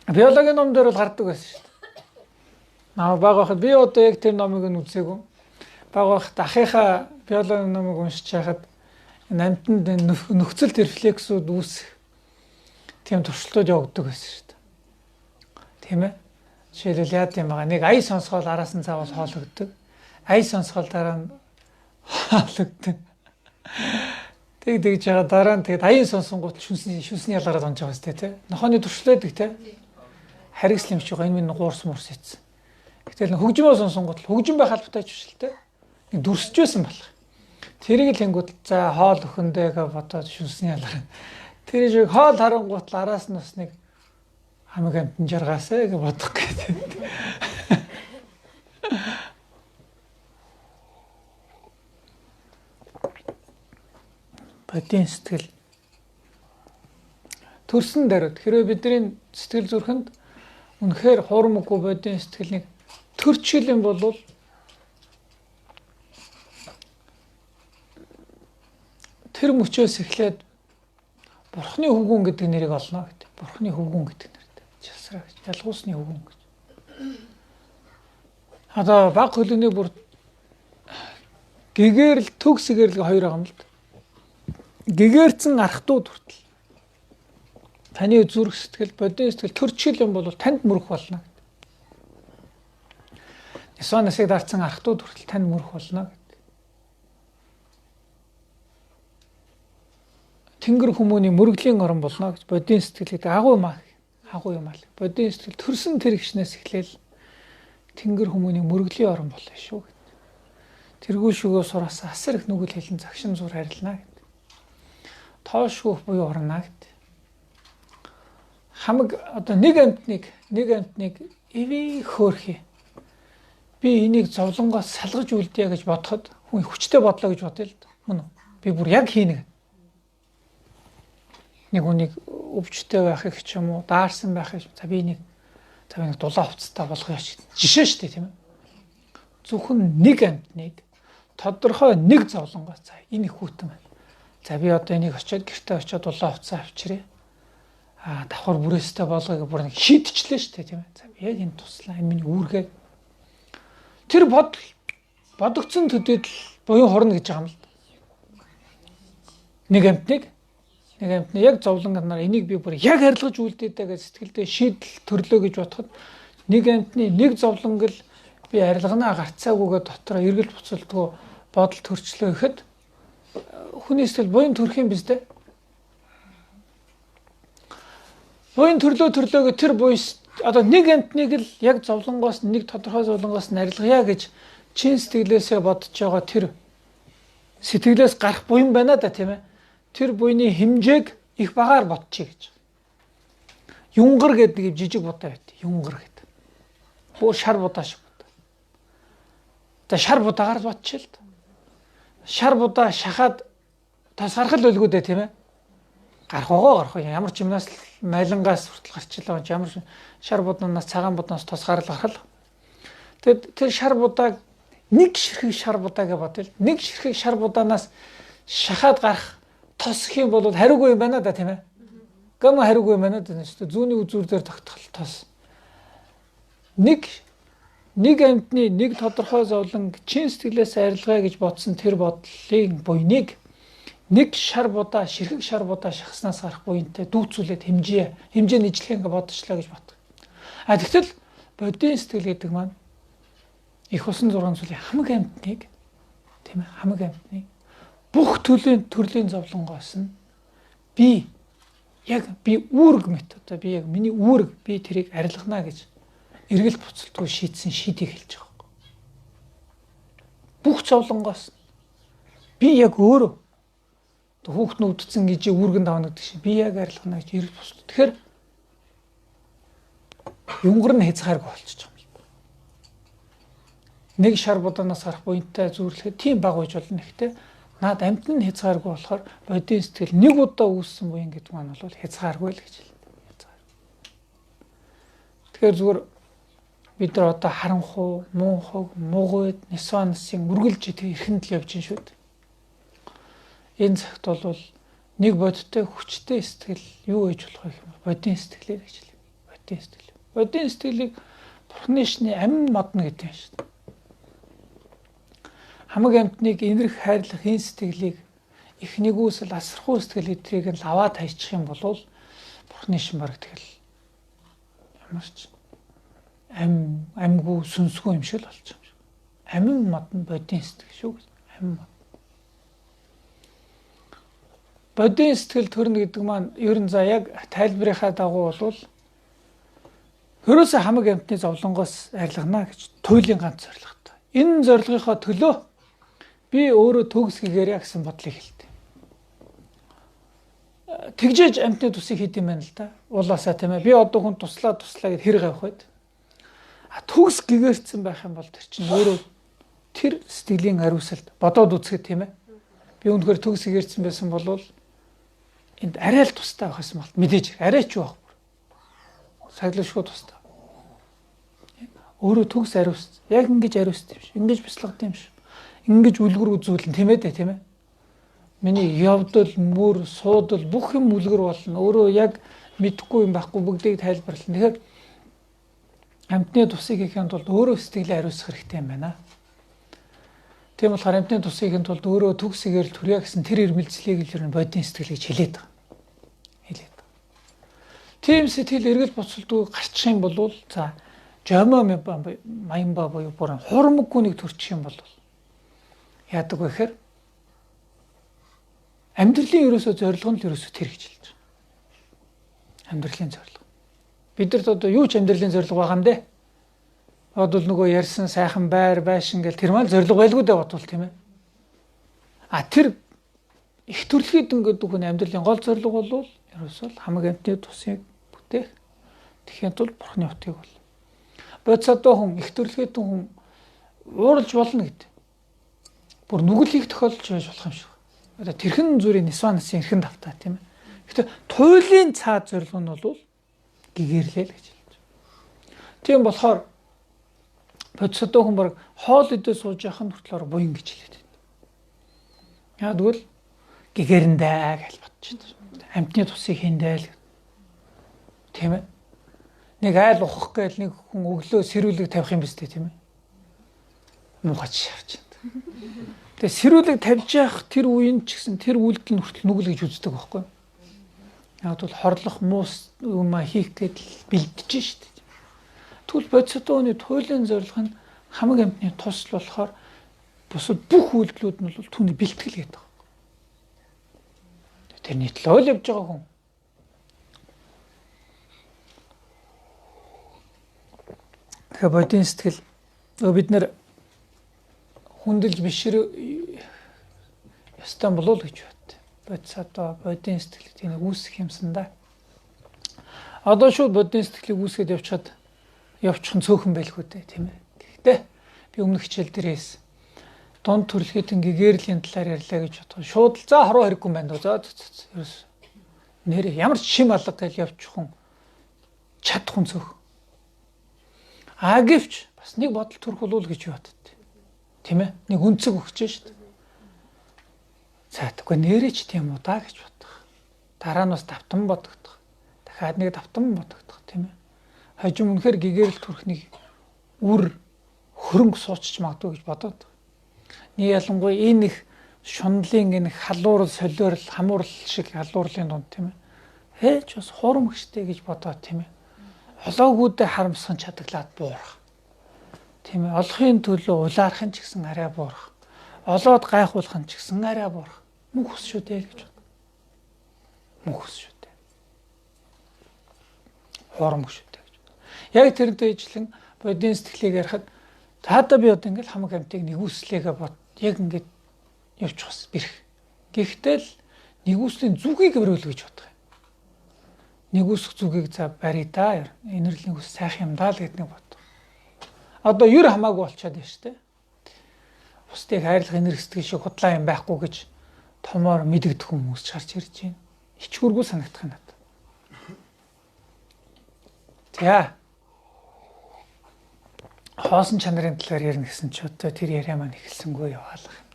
Биологийн ном дээр бол гардаг байсан шүү дээ. Наа баг байхад би одоо яг тэр номыг нь үзээгүй. Баг байхад ахынхаа биологийн номыг уншиж байхад энэ амьтанд нөхцөлт рефлексүүд үүсэх тийм туршилтууд явагддаг байсан шүү дээ. Тийм ээ. Жишээлбэл яад юм байгаа. Нэг ая сонсгоол араас нь заавал хоологддог. Ая сонсгоол дараа нь хоологддог. Тэг тэгж байгаа дараа нь тэгээд аян сонсонгууд шүнсний ялгараад унж байгаа сте тий. Нохооны туршил байдаг тий. Харигсл юм шиг энэ минь гуурс муурс ийцэн. Гэтэл хөгжмөө сонсонгууд хөгжим байх албатай ч биш л тий. Нэг дүрсэж байсан болох. Тэрийг л хингүүд за хоол өхөндөө гэж бодоод шүнсний ялгараад. Тэр шиг хоол харангуут л араас нь бас нэг хамаг амтан жаргаасаа гэж бодох гэдэг. Бодийн сэтгэл төрсөн даруйд хэрвээ бидний сэтгэл зүрхэнд үнэхээр хуурмаггүй бодийн сэтгэлийг төрчгөл юм бол тэр мөчөөс эхлээд Бурхны хөвгүн гэдэг нэрийг олно гэдэг. Бурхны хөвгүн гэдэг нэртэй. угсраа гэж. Ялгуусны хөвгүн гэж. Одоо баг хөлөний бүр гэгэрл төгс гэрэл хоёр байгаа юм л да. Гэгэрцэн архтууд хүртэл таны зүрх сэтгэл, бодийн сэтгэл төрчил юм бол танд мөрөх болно гэдэг. Ясаа насыг дарцсан архтууд хүртэл танд мөрөх болно гэдэг. Тэнгэр хүмүүний мөргөлийн орон болно гэж бодийн сэтгэл гэдэг агуу юм аа. Агуу юм аа. Бодийн сэтгэл төрсөн тэр гişнээс эхлээл тэнгэр хүмүүний мөргөлийн орон болно шүү гэдэг. Тэргүй шүгөө сураас асар их нүгэл хэлэн загшин зур арилна гэдэг. Тоошгүйх буюу орно гэдэг. Хамаг одоо нэг амьтныг эвээ хөөрхий. Би энийг зовлонгоос салгаж үлдъя гэж бодоход хүн хүчтэй бодлоо гэж бодъё л да. Мөн үү? Би бүр яг хийнэ. Нэг хүнийг өвчтэй байхыг ч юм уу, даарсан байхыг за би энийг дулаан хувцастай болгоё гэж жишээ шүү дээ, тийм ээ. Зөвхөн нэг амьтныг тодорхой нэг зовлонгоос за энэ их хүйтэн байна. За би одоо энийг очиод гэртээ очиод дулаан хувцас авчирээ. Аа давхар бүрээстэй болгоё гэж бүр нэг шийдчихлээ шүү дээ, тийм ээ. За би яг энэ туслаа, энэ миний үүргээ. Тэр бодол бодогдсон төдийд л буян хурна гэж байгаа юм л. Нэг амьтныг яг зовлон нар энийг би бүр яг арилгаж үлдээдэ гэж сэтгэлдээ шийдэл төрлөө гэж бодоход нэг амьтны нэг зовлонг л би арилганаа гарцаагүйгээ дотроо эргэлт буцалтгүй бодол төрчлөө гэхэд хүний сэтгэл буян төрөх юм биз дээ. Буян төрлөө гэх тэр буян одоо нэг амьтныг л яг зовлонгоос нэг тодорхой зовлонгоос нь арилгая гэж чин сэтгэлээсээ бодож байгаа тэр сэтгэлээс гарах буян байна да, тийм ээ. Тэр буйны хэмжээг их багаар бодчихъя гэж. Юнгар гэдэг нэг жижиг будаа байт. Юнгар гэдэг. Бөө шар будаа шиг будаа. За шар будаагаар бодчих л. Шар будаа шахаад тас гарах л байлгүй дээ, тийм ээ. Гарах байгаа. Ямар ч юмнаас майлангаас хүртэл гарчлаа. Ямар шар будаанаас цагаан будаанаас тос гарал гарах л. Тэгэд тэр шар будааг нэг ширхэг шар будаа гэж бодъё л. Нэг ширхэг шар будаанаас шахаад гарах тос гэх юм бол хариугүй юм байна да, тийм ээ. Гам хариугүй юм байна да. Зүүнний үзүүр дээр тогтгол тос. Нэг амьтны нэг тодорхой зовлон чин сэтгэлээс арилгая гэж бодсон тэр бодлын буйныг нэг шар будаа, ширхэг шар будаа шахснаас гарах буянтай дүүцүүлээд хэмжээ нийжлэх ингээ бодчихлоо гэж бодох. А тэгтэл бодийн сэтгэл гэдэг маань их усан 6 зүйлийн хамаг амьтныг, тийм ээ, хамаг амьтныг бүх төрлийн зовлонгоос нь би яг би үүрэг мэт одоо би яг миний үүрэг би тэрийг арилгана гэж эргэлт буцалтгүй шийдсэн шийдийг хэлж байгаа юм. Бүх зовлонгоос би яг өөрөө хүүхд нь өвдсөн гэж үүргэн давна гэдэг шиг би яг арилгана гэж эргэлт буцалт. Тэгэхээр юнгар нь хязгааргүй болчихж байгаа юм. Нэг шар будаанаас гарах буянтай зүүрлэхэд тийм баг байж болно. Гэхдээ наад амьтан нь хязгааргүй болохоор бодийн сэтгэл нэг удаа үүссэн буян гэдэг маань бол хязгааргүй л гэж хэлнэ. Хязгаар. Тэгэхээр зүгээр бид нар одоо харанхуй, муухай, муугуйд, нисва насын үргэлж тэр эрхэнд л явж шүү дээ. Энэ цагт бол нэг бодтой хүчтэй сэтгэл юу гэж болох вэ гэхээр бодийн сэтгэлээр гэж хэлнэ. Бодийн сэтгэл. Бодийн сэтгэлийг Бурхны шний амин модно гэдэг юм шүү дээ. Хамаг амьтныг инэрх хайрлах энэ сэтгэлийг их нэгүсэл асархуу сэтгэл эдрийг нь аваад хайчих юм бол Бурхны шин бараг тэгэл ямар ч амьгүй сүнсгүй юм шиг л болчих юм шиг. Амин модно бодийн сэтгэл шүү. Амин мод. Бодийн сэтгэл төрнө гэдэг маань ер нь за яг тайлбарынхаа дагуу бол ерөөсөө хамаг амьтны зовлонгоос арилгана гэж туйлын ганц зорилготой. Энэ зорилгынхоо төлөө би өөрөө төгс гэгээрэй гэсэн бодлыг хэлдэг. Тэгжээж амьтны тусыг хийд юм байна л да. Уулаасаа тийм ээ. Би одоо хүн туслаа гэж хэр гавх байд. А төгс гэгэрсэн байх юм бол тэр чинь өөрөө тэр сэтгэлийн ариусалт бодоод үзэхэд тийм ээ. Би үнэхээр төгс гэгэрсэн байсан бол энд арай л тустай байх юм бол мэдээж арай ч юу байхгүй. Саглашгүй тустай. Өөрөө төгс ариус. Яг ингэж ариусд юм шиг. Ингэж бяцлагд юм шиг. Ингэж үлгэр үзүүлэн тийм ээ тийм ээ. Миний явдал, мөр, суудал бүх юм үлгэр болно. Өөрөө яг мэдхгүй юм байхгүй бүгдийг тайлбарлана. Тэгэхээр Амьтны тусыг хийхэд тулд өөрөө сэтгэлээ ариусгах хэрэгтэй юм байна. Тийм болохоор амьтны тусыг хийхэд тулд өөрөө төгс эгээр төрье гэсэн тэр ирмэлзлийг л ер нь бодийн сэтгэл гэж хэлээд байгаа. Хэлээд байгаа. Тийм сэтгэл эргэл буцалдгүй гарчих юм бол за жомоо маянба буюу бүр хурмаггүй нэг төрчих юм бол яадаг вэ гэхээр амьдралын ерөөсөө зорилго нь л ерөөсөө тэр гэж хэлж байгаа. Амьдралын зорилго. Бидэрт одоо юу ч амьдралын зорилго байгаа юм бэ? Бодвол нөгөө ярьсан сайхан байр байшин гэл тэр маань зорилго байлгүй дээ бодвол тийм ээ. А тэр их төрөлхийдэн гэдэг хүн амьдралын гол зорилго бол ерөөсөө хамаг амьтны тусыг бүтээх. Тэгэхийн тулд бурхны утгыг бол. Бодисадва хүн их төрөлхийдэн хүн ууралж болно гэдэг. Бүр нүгэл хийх тохиолдол байж болох юм шиг. Одоо тэрхэн зүрийн нисван насын эрхэн давтаа тийм ээ. Гэхдээ туйлын цаад зорилго нь бол гэгэрлээ л гэж хэлж байна. Тийм болохоор бодисадва хүн баг хоол идээ сууж явах нь хүртэл буян гэж хэлээд байна. Яг тэгвэл гэгэрэндээ гэж бодож байна. Амьтны тусыг хийндээ л тийм ээ. Нэг айл ухах гээл нэг хүн өглөө сэрүүлэг тавих юм биз дээ тийм ээ. Муухай шавж байна. Тэгээ сэрүүлэг тавьж явах тэр үеийн ч гэсэн тэр үйлдэл нь хүртэл нүгэл гэж үздэг байхгүй юу? Яг бол хорлох муус юм хийх гээд л бэлдэж шít. Тэгвэл бодисадва хүний туйлын зорилго нь хамаг амьтны тусал болохоор бусад бүх үйлдэлүүд нь бол түүний бэлтгэл гэдэг байна. Тэрний төлөө л явж байгаа хүн. Тэгэхээр бодийн сэтгэл бид нэр хүндэлж бишэр ёстой болов уу гэж бод. Бодисадва бодийн сэтгэл гэдэг нэг үүсэх юмсан да. Одоо шууд бодийн сэтгэлийг үүсгээд явчихад явчих нь цөөхөн байлгүй дээ тийм ээ. Гэхдээ би өмнөх хичээл дээр хэлсэн. Дунд төрөлхөйтэн гэгэрлийн талаар ярьлаа гэж бодох. Шууд л за хороо хэрэггүй юм байна дөө. За ерөөс нэр ямар ч шим алга гэж явчих хүн чадах хүн цөөхөн. А гэвч бас нэг бодол төрөх болов гэж бодд. Тийм ээ? Нэг өнцөг өгч шít. За тэгвэл нэрээ ч тийм үү да гэж бодох. Дараа нь бас давтан бодогдох. Дахиад нэг давтан бодогдох тийм ээ. Хожим үнэхээр гэгэрэл төрхнийг үр хөрөнгө суучч магадгүй гэж бодоод. Нэг ялангуяа энэ их шунлын энэ халуурл солиорл хамуурл шиг халуурлын дунд тийм ээ. Ээж бас хуурамгчтэй гэж бодоод тийм ээ. Олоогүйдээ харамсхан чадаглаад буурах. Тийм ээ. Олохын төлөө улаарах нь ч гэсэн арай буурах. Олоод гайхуулах нь ч гэсэн арай буурах. Мөнх ус шүү дээ гэж бод. Мөнх ус шүү дээ. Хуурамг шүү дээ гэж. Яг тэрнтэй ижилхэн бодийн сэтгэлийг ярихад таада би одоо ингээл хамаг амьтыг нэгүслээгээ бод. Яг ингээд явчих бас бэрх. Гэхдээ л нэгүслийн зүгийг бариул гэж бодох юм. Нэгүсэх зүгийг за барь да. Энэрл нэгүс сайхан юм даа л гэдэг нэг бод. Одоо ер хамаагүй болчиход байна шүү дээ. Бусдыг хайрлах энерги сэтгэл шиг худлаа юм байхгүй гэж томоор мэдэгдэх хүмүүс ч гарч ирж байна. Ичгүүргүй санагдах юм надад. За. Хоосон чанарын талаар ярина гэсэн чи одоо тэр яриа маань эхэлсэнгүй яваалах юм.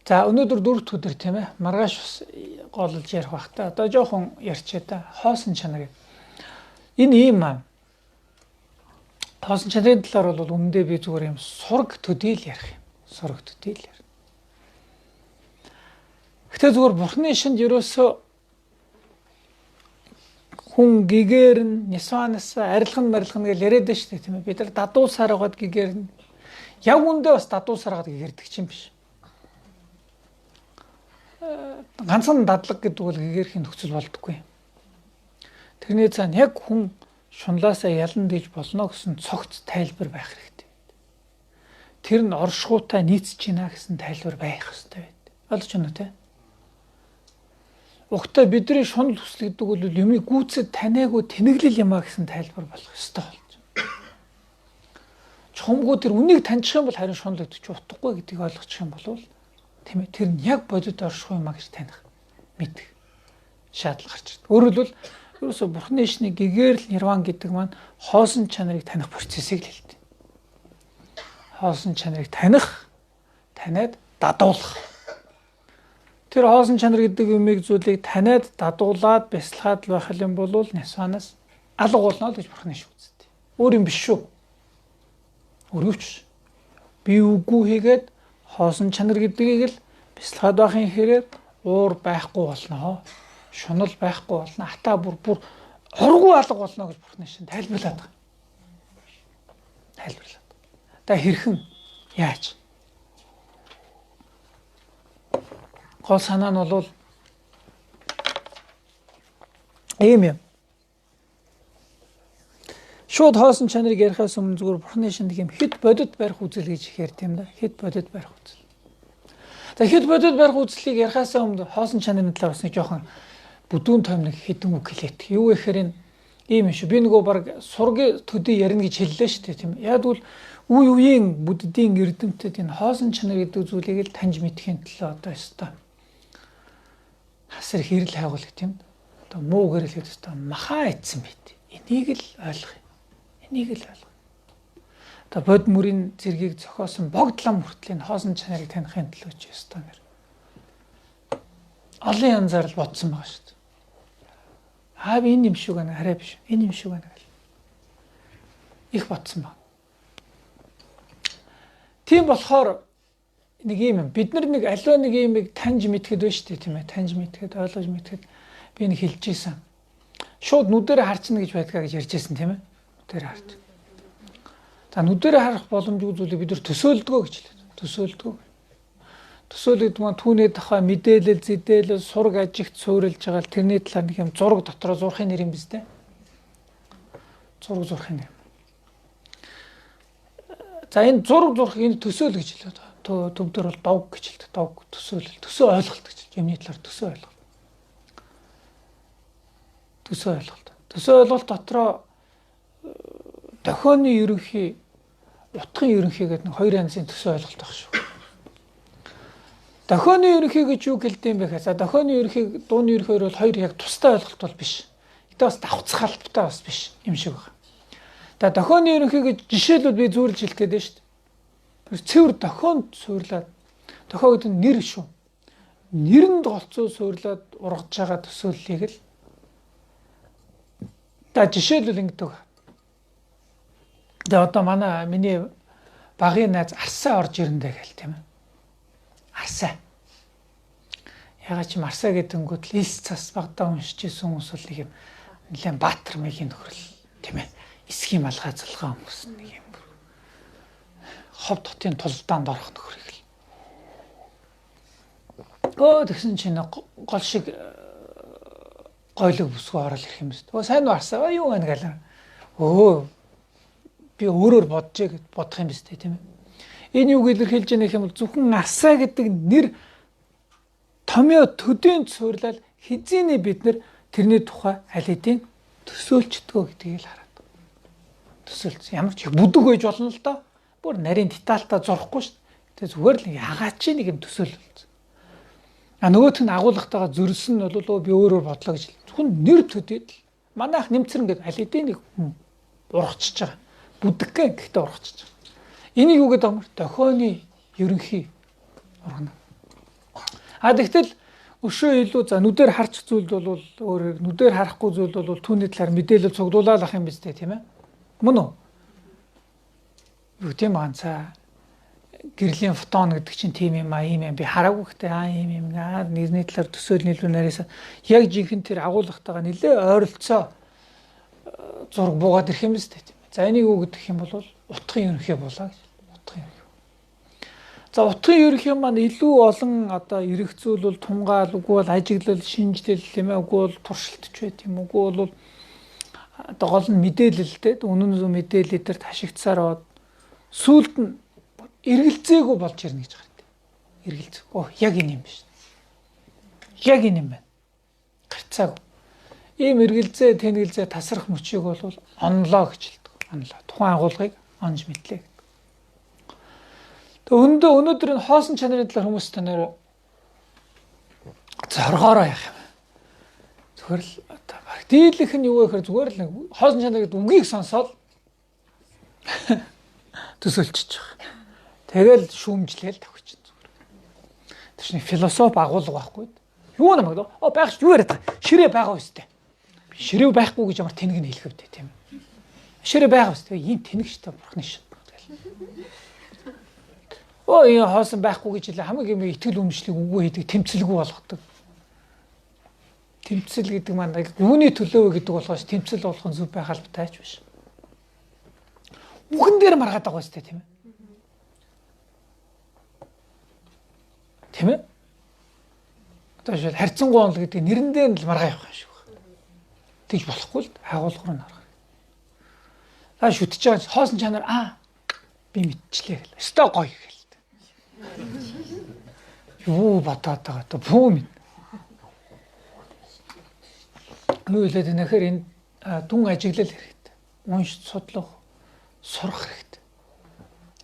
За өнөөдөр дөрөв дэх өдөр тийм ээ. Маргааш бас голлж ярих бах та. Одоо жоохон ярьчээ та. Хоосон чанарыг. Энэ ийм аа. Хоосон чанарын талаар бол өмнөдөө би зүгээр юм сураг төдийл ярих юм. Сураг төдийл ярих. Гэтэ зүгээр бурхны шинд ерөөсөө хүн гэгэрн, нисванас, арилган марилган гэж яриад байна шүү дээ тийм ээ. Бид нар дадуусаар байгаад гэгэрн. Яг үндэ бас дадуусаар байгаад гэгэрдэг юм биш. Ганцхан дадлаг гэдэг бол гэгэрхийн нөхцөл болдоггүй. Тэрний цаана яг хүн шунлаасаа ялан дэж болно гэсэн цогц тайлбар байх хэрэгтэй. Тэр нь оршихуйтай нийцэж байна гэсэн тайлбар байх хэрэгтэй байд. Ойлгож байна уу те? Угтаа бидний шунал хүсэл гэдэг бол юмыг гүйцэд таниагүй тэнэглэл юм а гэсэн тайлбар болох ёстой болж байна. Чухамгүй тэр үнийг таньчих юм бол харин шунал гэдэг чинь утгагүй гэдгийг ойлгочих юм бол тийм ээ тэр нь яг бодит оршихуй юм а гэж таних мэдэх шаардлага гарч ирдэг. Өөрөөр хэлбэл ерөөсө бурхны ишний гэгэрэл нирван гэдэг маань хоосон чанарыг таних процессыг л хэлдэг. Хоосон чанарыг таних, таниад дадуулах. Тэр хоосон чанар гэдэг юмыг зүйлийг таниад дадуулаад бясалгаад л байх юм бол нисванаас алга болно л гэж бурхны иш үздэг. Өөр юм биш шүү. Өөр юу ч биш. Би үгүй хийгээд хоосон чанар гэдгийг л бясалгаад байхын хэрээр уур байхгүй болно. Шунал байхгүй болно. Хатаа бүр ургуу алга болно гэж Бурхны шин тайлбарлаад байгаа. Тайлбарлаад. Та хэрхэн яаж? Гол санаа нь бол ийм юм. Шууд хоосон чанарыг ярихаас өмнө зүгээр Бурхны шинэ юм хэд бодит барих үзэл гэж их ярьд юм да. Хэд бодит барих үзэл. За хэд бодит барих үзлийг ярихаас өмнө хоосон чанарын талаар бас нэг жоохон бүдүүн тойм нэг хэдэн үг хэлээд. Юу гэхээр энэ ийм юм шүү. Би нөгөө баг сургийн төдий ярина гэж хэллээ шүү дээ, тийм. Яг бол үе үеийн буддийн эрдэмтэд энэ хоосон чанар гэдэг зүйлийг л таньж мэдхийн төлөө одоо ёстой. Хасар хэрэл хайгуул гэх тийм. Одоо муу гэрэл гэдэг ёстой махаа эцсэн байт. Энийг л ойлгох. Энийг л ойлгох. Одоо бод мөрийн зэргийг зохиосон богдлам хүртэл энэ хоосон чанарыг таних төлөө ч ёстой нэр. Олон янзаар л бодсон байгаа шүү дээ. Аа би энэ юм шиг байна, арай биш. Энэ юм шиг байна гэл. Их бодсон баг. Тийм болохоор нэг юм юм. Бид нар нэг аливаа нэг юмыг таньж мэдхэд байна шүү дээ, тийм ээ. Таньж мэдхэд, ойлгож мэдхэд би нэг хэлж ийсэн. Шууд нүдэрээ харчихна гэж байдгаа гэж ярьж ийсэн, тийм ээ. Нүдэрээ харч. За нүдэрээ харах боломжгүй зүйлийг бид нар төсөөлдгөө гэж хэлээ. Төсөөлдгөө. Төсөөл гэдэг маань түүний тухай мэдээлэл, зэдээлэл, сураг ажигт суурилж байгаа л тэрний талаар нэг юм зураг дотроо зурхын нэр юм биз дээ. Зураг зурхын нэр. За энэ зураг зурх энэ төсөөл гэж хэлээд байгаа. Төвдөр бол довг гэж хэлдэг. Довг төсөөлөл, төсөө ойлголт гэж хэлдэг. Юмны талаар төсөө ойлголт. Төсөө ойлголт. Төсөө ойлголт дотроо дохионы ерөнхий, утгын ерөнхий гэдэг нэг хоёр янзын төсөө ойлголт баг шүү. Дохионы ерөнхий гэж юу гэлдэм бэ гэхээр за дохионы ерөнхий, дууны ерөнхий хоёр бол хоёр яг тустай ойлголт бол биш. Гэтэ бас давхцах албатай бас биш юм шиг байна. За дохионы ерөнхий гэж жишээлбэл би зүйрлж хэлэх гээд байна шүү дээ. Цэвэр дохионд суурлаад, дохио гэдэг нь нэр шүү. Нэрэнд голцоо суурлаад ургаж байгаа төсөөллийг л за жишээлбэл ингэдэг. Тэгээ одоо манай миний багын найз Арсаа орж ирэндэ гэл тийм ээ. Арсаа. Ягаад ч юм Арсаа гэдэнгүүт л элс цас багтаа уншиж исэн хүмүүс бол нэг юм нэлээд баатар маягийн нөхрөл тийм ээ. Эсхийн малгай залгаа хүмүүс нэг юм хов дотын тулдаанд орох нөхрийг л. Өө тэгсэн чинь гол шиг гойлог бүсгүй орол ирэх юм байна. Өө сайн уу Арсаа? Юу байна гэлээ. Өө би өөрөөр боджээ гэд бодох юм биз дээ тийм ээ. Энэ юуг илэрхийлж байгаа юм бол зөвхөн Арсаа гэдэг нэр томьёо төдийнд суурлал хизээний бид нар тэрний тухай аль хэдийн төсөөлчдгөө гэдгийг л хараад. Төсөөлц ямар ч их бүдэг байж болно л доо. Бүр нарийн детальтай зурхгүй шүү дээ. Тэгээ зүгээр л ягаад чи нэг юм төсөөлөл. А нөгөөх нь агуулгатайгаа зөрсөн нь бол би өөрөөр бодлоо гэж. Зөвхөн нэр төдийд л манайх нэмцэр ингээд аль хэдийн нэг ургачж байгаа. Бүдэггүй гэхдээ ургачж байгаа. Энийг юу гэдэг юм бэ? Дохионы ерөнхий ургана. А тэгтэл өшөө илүү за нүдээр харчих зүйлд бол өөр, нүдээр харахгүй зүйлд бол түүний талаар мэдээлэл цуглуулаад ах юм биз дээ, тийм ээ? Мөн үү? Юу тийм ганцаа гэрлийн фотон гэдэг чинь тийм юм а ийм юм би хараагүй гэхдээ аа ийм юм аа нэрний талаар төсөөл нийлүү нарийнсаа яг жинхэнэ тэр агуулгатайгаа нэлээ ойролцоо зураг буугаад ирэх юм биз дээ, тийм ээ. За энийг юу гэдэг юм бол утгын ерөнхий болоо гэж. Утгын ерөнхий. За утгын ерөнхий маань илүү олон одоо эргцүүл бол тунгаал, үгүй бол ажиглал, шинжлэл тийм ээ, үгүй бол туршилтч байт юм, үгүй бол одоо гол нь мэдээлэлтэй, үнэн зөв мэдээлэл дээр ташигдсаар бод сүүлд нь эргэлзээгүй болж ирнэ гэж гардаг. Эргэлзээ. Оо яг энэ юм биш. Яг энэ юм байна. Гарцаагүй. Ийм эргэлзээ, тэнгэлзээ тасрах мөчийг бол онлоо гэж хэлдэг. Онлоо. Тухайн агуулгыг онж мэдлээ гэдэг. Тэгээ өнөөдөр энэ хоосон чанарын талаар хүмүүс танаар зоргоороо яах юм. Зүгээр л одоо баг дийлэх нь юу гэхээр зүгээр л нэг хоосон чанар гэдэг үгийг сонсоод төсөөлчихөж байгаа. Тэгэл шүүмжлээл тавьчих зүгээр. Тэр чинь философи агуулга байхгүй. Юу намайг дөө? Оо байх юу яриад байгаа? Ширээ байгаа үстэй. Ширээ байхгүй гэж ямар тэнэг нь хэлэх вэ тийм ээ. Жишээрээ байгаа биз дээ. Ийм тэнэг штэ бурхны шин. Өө ийм хоосон байхгүй гэж хэлээ. Хамгийн юм итгэл үнэмшлийг үгүй хийдэг, тэмцэлгүй болгодог. Тэмцэл гэдэг маань юуны төлөө вэ гэдэг болохоос тэмцэл болгон зүв байх албатай ч биш. Үхэн дээр маргаад байгаа үстэй тийм ээ. Тийм ээ? Одоо жишээл харьцангуй онол гэдэг нэрэндээ нь л маргаа явах юм шиг байна. Тэгж болохгүй л агуулга руу нарах. За шүтэж байгаа хоосон чанар би мэдчлээ гэл. Өстой гоё гэл. Юу бодоод байгаа та бүү мэд. Юу илээд нэхэр энэ дүн ажиглал хэрэгтэй. Унш судлах, сурах хэрэгтэй.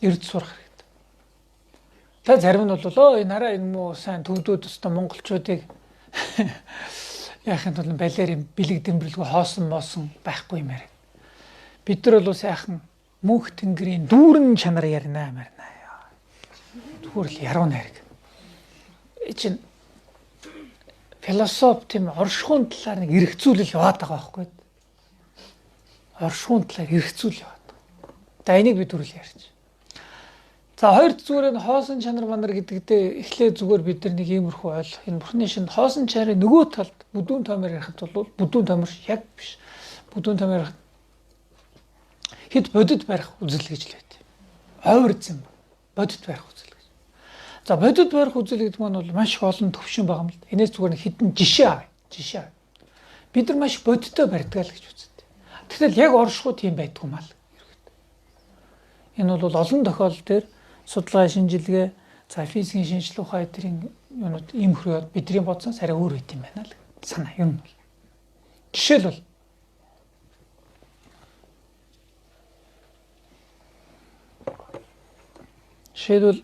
Эрд сурах хэрэгтэй. Та зарим нь бол энэ хараа энэ муу сайн төвдүүд өстө монголчуудыг яахын тулд балиар юм бэлэг дэмбэрлгүй хоосон моосон байхгүй юм яриа. Бид нар бол сайхан мөнх тэнгэрийн дүүрэн чанар ярина марина. Зүгээр л яруу найраг. Чин философи тийм оршихуун талаар нэг эргцүүлэл яваад байгаа байхгүй. Оршихуун талаар эргцүүл яваад байгаа. За энийг би түрүүл ярьж. За хоёр зүгээр энэ хоосон чанар манар гэдэгтээ эхлээ зүгээр бид нар нэг иймэрхүү ойлгох. Энэ бурхны шинэ хоосон чанарын нөгөө талд бүдүүн томор ярихад бол бүдүүн томор яг биш. Бүдүүн томор ярихад хэд бодит барих үзэл гэж л байт. Ойр зэм бодит барих үзэл гэж. За бодит барих үзэл гэдэг нь бол маш их олон төвшин байгаа юм л. Энээс зүгээр хэдэн жишээ авъя. Жишээ. Бид нар маш бодиттой барьдаг л гэж үздэг. Тэгтэл яг оршихуй тийм байдгүй мал. Энэ бол олон тохиолдол дээр судалгаа шинжилгээ, за физикийн шинжилгээ ухаан эдрийн юунууд ийм хөрөө бидний бодсон арай өөр байт юм байна л санаа юм бол. Жишээлбэл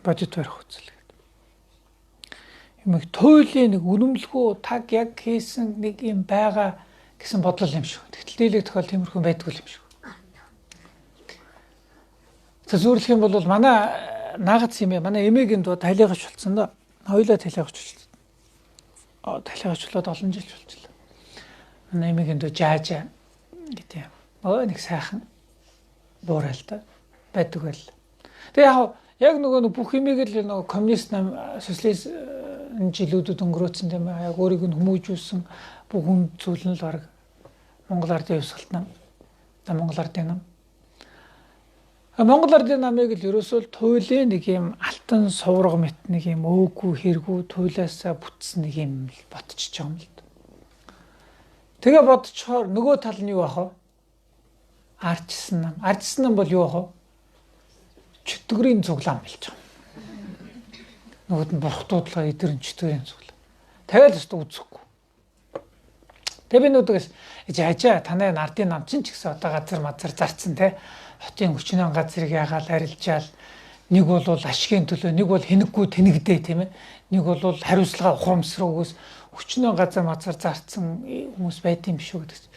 бодит барих үзэл гэдэг. Юм их туйлын нэг үнэмлэхүү таг яг хийсэн нэг юм байгаа гэсэн бодлол юм шиг. Тэгтэл дийлэг тохиол тиймэрхүү байдгүй юм шиг. За зүүрлэх юм бол манай наагац юм манай эмээгийн дуу талигач болцсон доо. Хоёулаа талигач болцсон. Талигач болоод олон жил болчихлоо. Манай эмээгийн дуу жаажа гэдэг юм. Нэг сайхан буурай л да байдаг байл. Тэгээ яг нөгөө бүх юмыг л нөгөө коммунист нам социалист жилүүдэд өнгөрөөцсөн тийм ээ. Яг өөрийг нь хүмүүжүүлсэн бүх үнд зүйл нь л баг Монгол ардын хувьсгалт нам. Монгол ардын нам. Монгол ардын намыг л ерөөсөө туйлын нэг юм алтан сувраг мэт нэг юм өөгүй хэргүй туйлаасаа бүтсэн нэг юм л ботчихж байгаа юм л. Тэгээ бодчихоор нөгөө тал нь юу ах вэ? Ардчсан нам. Ардчсан нам бол юу ах вэ? Чөтгөрийн цуглаан болж байгаа. Нөгөөд нь бурхтуудлага эдэр нь чөтгөрийн цуглаан. Тэгэл өстө үзэхгүй. Тэгээ би нүдгээс жаажаа танай нардын нам чинь ч гэсэн одоо газар мазар зарцсан те хотын өчнөн газрыг ягаал арилжаал нэг бол ашигын төлөө нэг бол хинэггүй тэнэгдээ тийм ээ нэг бол хариуцлага ухамсар өгөөс өчнөн газар мазар зарцсан хүмүүс байд юм шүү гэдэг.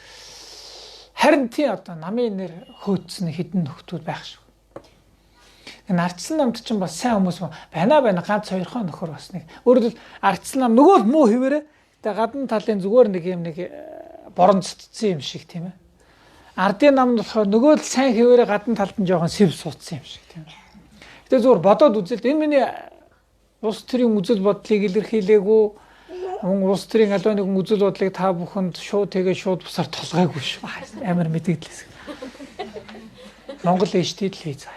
Харин тийм одоо намын нэр хөөцсөн хідэн нөхдүүд байх шүү. Энэ ардсан намд чинь бас сайн хүмүүс байна ганц хоёрхон нөхөр бас нэг. Өөрөөр хэлбэл ардсан нам нөгөө л муу хэвээрээ тэгээ гадна талын зүгээр нэг юм нэг борон цэцсэн юм шиг тийм ээ. Ардын нам нь болохоор нөгөө л сайн хэвээрээ гадна талд нь жоохон сэв суудсан юм шиг тийм ээ. Гэтэ зүгээр бодоод үзэл энэ миний улс төрийн үзэл бодлыг илэрхийлээгүй мөн улс төрийн аливаа нэгэн үзэл бодлыг та бүхэнд шууд тэгээ шууд бусаар тулгаагүй шүү. Амар мэдэгдлээс. Монгол HD л хий заа.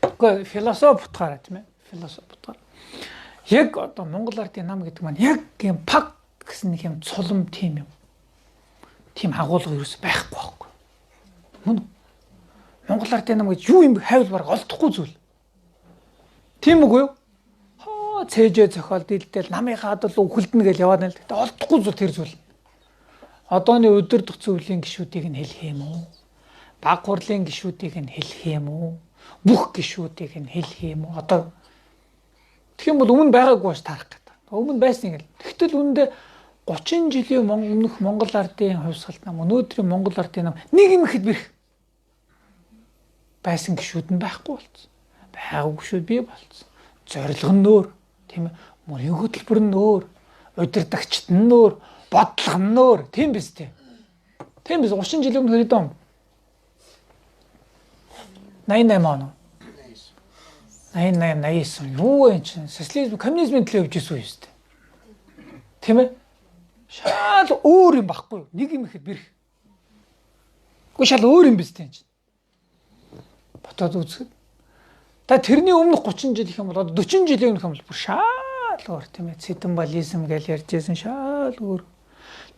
Гэхдээ философи утгаараа тийм ээ. Философи утгаар. Яг одоо Монгол ардын нам гэдэг маань яг юм пак гэсэн нэг юм цулам тийм юм. Тийм агуулга ерөөс байхгүй байхгүй. Мөн Монгол ардын нам гэж юу юм хайвал баг олдохгүй зүйл. Тийм үгүй юу? Хоо цээжээ зохиол дийлтэл намынхаа хад бол үхэлдэнэ гэж яваад байна л. Гэтэ олдохгүй зүйл тэр зүйл. Одооны удирдах зөвлөлийн гишүүдийг нь хэлэх юм уу? Баг хурлын гишүүдийг нь хэлэх юм уу? Бүх гишүүдийг нь хэлэх юм уу? Одоо тэгэх юм бол өмнө байгаагүй баш таарах гэдэг. Өмнө байсан юм. Тэгтэл үүндээ 30 жилийн өмнөх Монгол ардын хувьсгалт нам өнөөдрийн Монгол ардын нам нэг юм ихэд бэрх байсан гишүүд нь байхгүй болсон. Байгаагүй гишүүд бий болсон. Зорилго нь өөр, тийм ээ. Мөрийн хөтөлбөр нь өөр, удирдагчд нь өөр, бодлого нь өөр, тийм биз дээ. Тийм биз 30 жилийн өмнө хэдэн он? 88 он. 88 89 юу вэ чинь? Социализм, коммунизмын төлөө явж исэн үе шүү дээ. Тийм ээ? Шал өөр юм баггүй юу? Нэг юм ихэд бэрх. Үгүй шал өөр юм биз дээ чинь. Ботоод үзэхэд. Та тэрний өмнөх 30 жил гэх юм бол одоо 40 жилийн өмнөх юм бол бүр шал өөр, тийм ээ. Цитамбализм гэж ярьж байсан шал өөр.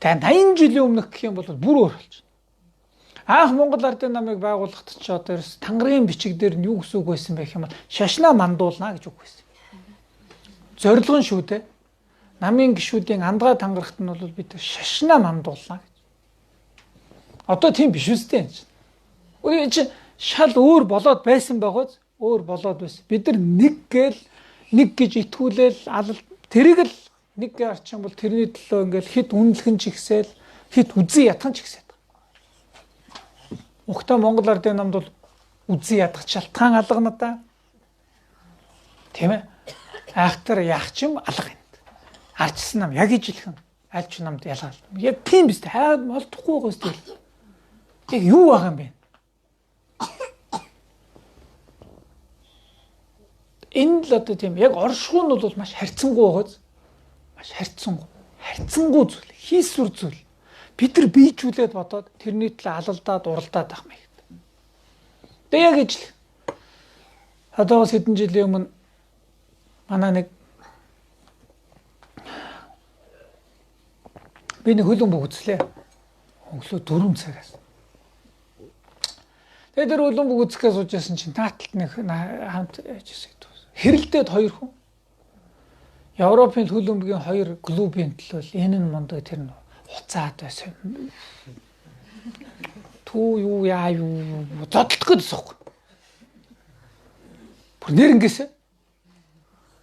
Та 80 жилийн өмнөх гэх юм бол бүр өөр болчихно. Анх Монгол Ардын намыг байгуулахад ч одоо ерөөс тангарын бичиг дээр нь юу гэсэн үг байсан бэ гэх юм бол шашнаа мандуулна гэж үг байсан. Зорилго нь шүү дээ. Намын гишүүдийн андгаа тангарахт нь бол бид шашнаа мандуулна гэж. Одоо тийм биш үстэй юм чинь. Үгүй чинь шал өөр болоод байсан байгааз өөр болоод байсан. Бид нар нэг гээл нэг гэж итгүүлээл алал тэрийг л нэг гэ арчин бол тэрний төлөө ингээл хит үнэлхэн ч ихсэл хит үзэн ятхан ч ихсэл. Угтаа Монгол Ардын намд бол үзэн ядах шалтгаан алга надаа. Тийм ээ. Айхтар яах ч юм алга юм. Ардчсан нам яг ижилхэн аль ч намд ялгаал. Яг тийм биз дээ. Хаад молдохгүй байгаа зү. Яг юу байгаа юм бэ? Энэ л одоо тийм яг оршихуй нь бол маш харьцангуй байгааз. Маш харьцангуй. Харьцангуй зүйл, хийсвэр зүйл. Бид нар бийжүүлээд бодоод тэрний төлөө алалдаад уралдаад байх маяг. Тэгээ яг ижил. Одоогоос хэдэн жилийн өмнө манай нэг би нэг хөлбөмбөг үзлээ. Өглөө 4 цагаас. Тэгээ тэр хөлбөмбөг үзэхээ сууж байсан чинь нааталт нэг хамт яжсэн гэдэг. Хэрэлдээд хоёр хүн. Европын хөлбөмбөгийн хоёр клубын төлөө энэ нь мундаг, тэр нь хуцаад байсан. Түү юу яа юу зодтолдох гэдсэн юм. Бүр нэр ингэсэн.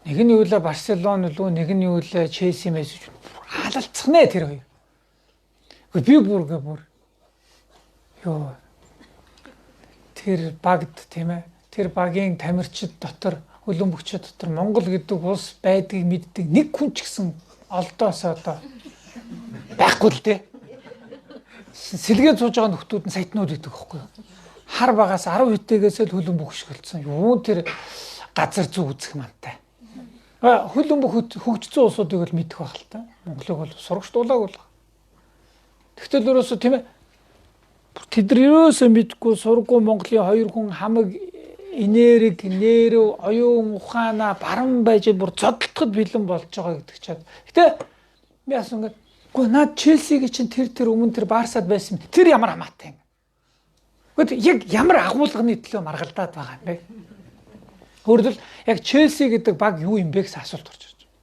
Нэг нь юу лээ Барселона лүү, нэг нь юу лээ Челси мессеж халалцах нэ тэр хоёр. Гэхдээ би бүр ёо тэр багд тийм ээ тэр багийн тамирчид дотор хөлбөмбөгчид дотор Монгол гэдэг улс байдгийг мэддэг нэг хүн ч гэсэн олдоос одоо байхгүй л дээ. Сэлгээ сууж байгаа нөхдүүд нь сайтнууд гэдэг байхгүй юу? Хар багаас 10 хүтэйгээс л хөлбөмбөг хөшгөлдсөн. Юу тэр газар зүү үзэх мантай. Хөлбөмбөг хөгжсөн улсуудыг бол мэдэх байх л та. Монголыг бол сурагч дуулаагүй л. Тэгтэл ерөөсөө тийм ээ тэд нар ерөөсөө мэдгүй сургуу Монголын хоёр хүн хамаг энерги, нэрв, оюун ухаанаа баран байж бүр зодтолтоход бэлэн болж байгаа гэдэг чад. Гэтэ би асуу ингээд үгүй наад Челсигийн чинь тэр өмнө тэр Барсад байсан. Тэр ямар хамаатай юм. Гэхдээ яг ямар агуулганы төлөө маргалдаад байгаа юм бэ? Өөрөлдөл яг Челси гэдэг баг юу юм бэ гэсэн асуулт орж ирж байна.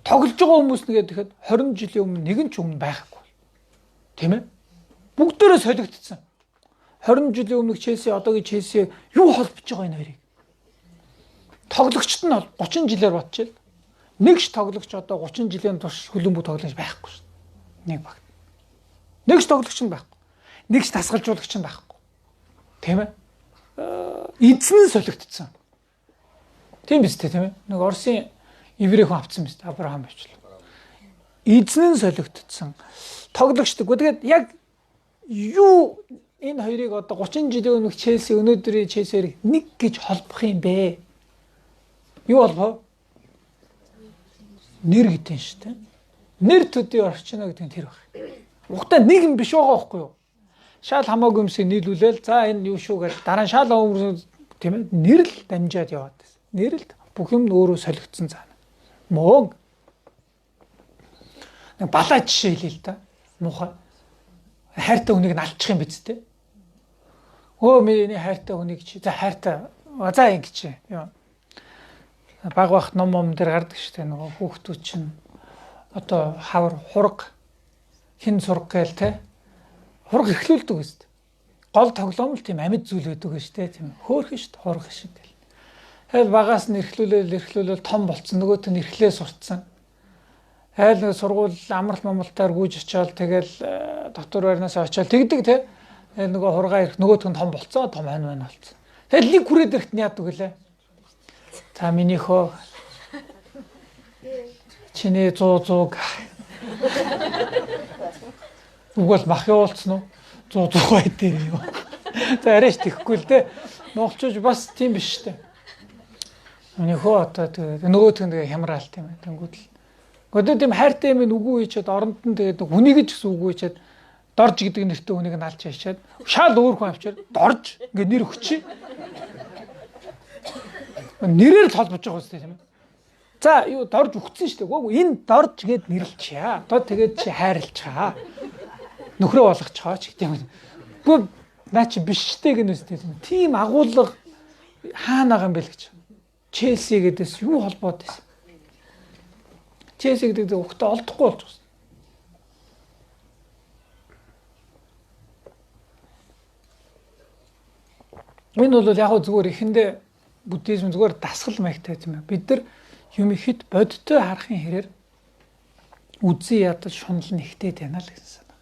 Тоглож байгаа хүмүүс нэгээд тэгэхэд 20 жилийн өмнө нэгэн ч өмнө байхгүй. Тийм ээ? Бүгдээрээ солигдсон. 20 жилийн өмнөх Челси одоогийн Челси юу холбож байгаа энэ хоёрыг? Тоглогчд нь 30 жилээр бодчихъя. Нэг ч тоглогч одоо 30 жилийн турш хөлбөмбөг тоглож байхгүй шүү дээ. Нэг баг. Нэг ч тоглогч нь байхгүй. Нэг ч дасгалжуулагч нь байхгүй. Тийм ээ? Эзэн нь солигдсон. Тийм биз дээ, тийм ээ? Нэг Оросын еврей хүн авцсан биз дээ, Абрахам бичлээ. Эзэн нь солигдсон. Тоглогчд. Тэгээд яг юу энэ хоёрыг одоо 30 жилийн өмнөх Челси өнөөдрийн Челсиэрийг нэг гэж холбох юм бэ? Юу холбоо? Нэр гэдэг нь шүү дээ. Нэр төдий орчино гэдэг нь тэр баг. Угтаа нэг юм биш байгаа байхгүй юу? Шал хамаагүй юмсыг нийлүүлээл за энэ юу шүү гэж дараа нь шал өмөрсөн тийм ээ нэр л дамжаад яваад байсан. Нэр л бүх юм өөрөө солигдсон цаана. Мөн нэг балаа жишээ хэлье л да. Муухай. Хайртай хүнийг нь алдчих юм биз дээ. Өө миний хайртай хүнийг чи за хайртай за ингэ чи. Баг бах ном ном дээр гардаг шүү дээ. Нөгөө хүүхдүүд чинь одоо хавар хураг хин сург гээл те. Хураг эрхлүүлдэг биз дээ. Гол тоглоом л тийм амьд зүйл байдаг шүү дээ. Тийм хөөрхөн шүү дээ. Хураг шиг гэл. Тэгэл багаас нь эрхлүүлээл том болцсон. Нөгөөт нь эрхлээ сурцсан. Айл нэг сургууль амралт мамралтаар гүйж очиад тэгэл доктор байрнаас очиад тэгдэг те. Тэгэл нөгөө хургаа ирэх нөгөөх нь том болцсон, том хань байна болцсон. Тэгэл нэг хүрээд ирэхт нь яадаг гэлээ. За минийхөө чиний 100 100 Үг бол мах явуулсан уу? 100 100 бай дээр юу. За арайч тэхгүй л дээ. Монголчууд бас тийм биш шүү дээ. Минийхөө одоо тэгээд нөгөөх нь тэгээ хямраал тийм ээ. Тэнгүүд л. Гэхдээ тийм хайртай юм үгүй хийчихэд оронд нь тэгээд хүнийг ч гэсэн үгүй хийчихэд дорж гэдэг нэртэй хүнийг нь алж хийчихэд шал өөр хүн авчиад дорж ингээд нэр өгчий. Нэрээр л холбож байгаа үстэй тийм ээ. За юу дорж өгцөн шүү дээ. Үгүй энэ дорж гээд нэрлчихье. Одоо тэгээд чи хайрлцгаа. Нөхрөө болгочихоо ч гэдэг юм. Үгүй наа чи биш штэ гэнэ үстэй тийм. Тийм агуулга хаана байгаа юм бэ л гэж. Челси гэдээс юу холбоод байсан? Челси гэдэг өгтөө олдохгүй болж байна. Энэ бол яг зүгээр эхэндээ буддизм зүгээр дасгал маягтай юм байна. Бид нар юм ихэд бодтой харахын хэрээр үзэн ядал шунал нь ихтэй байна л гэсэн санаа.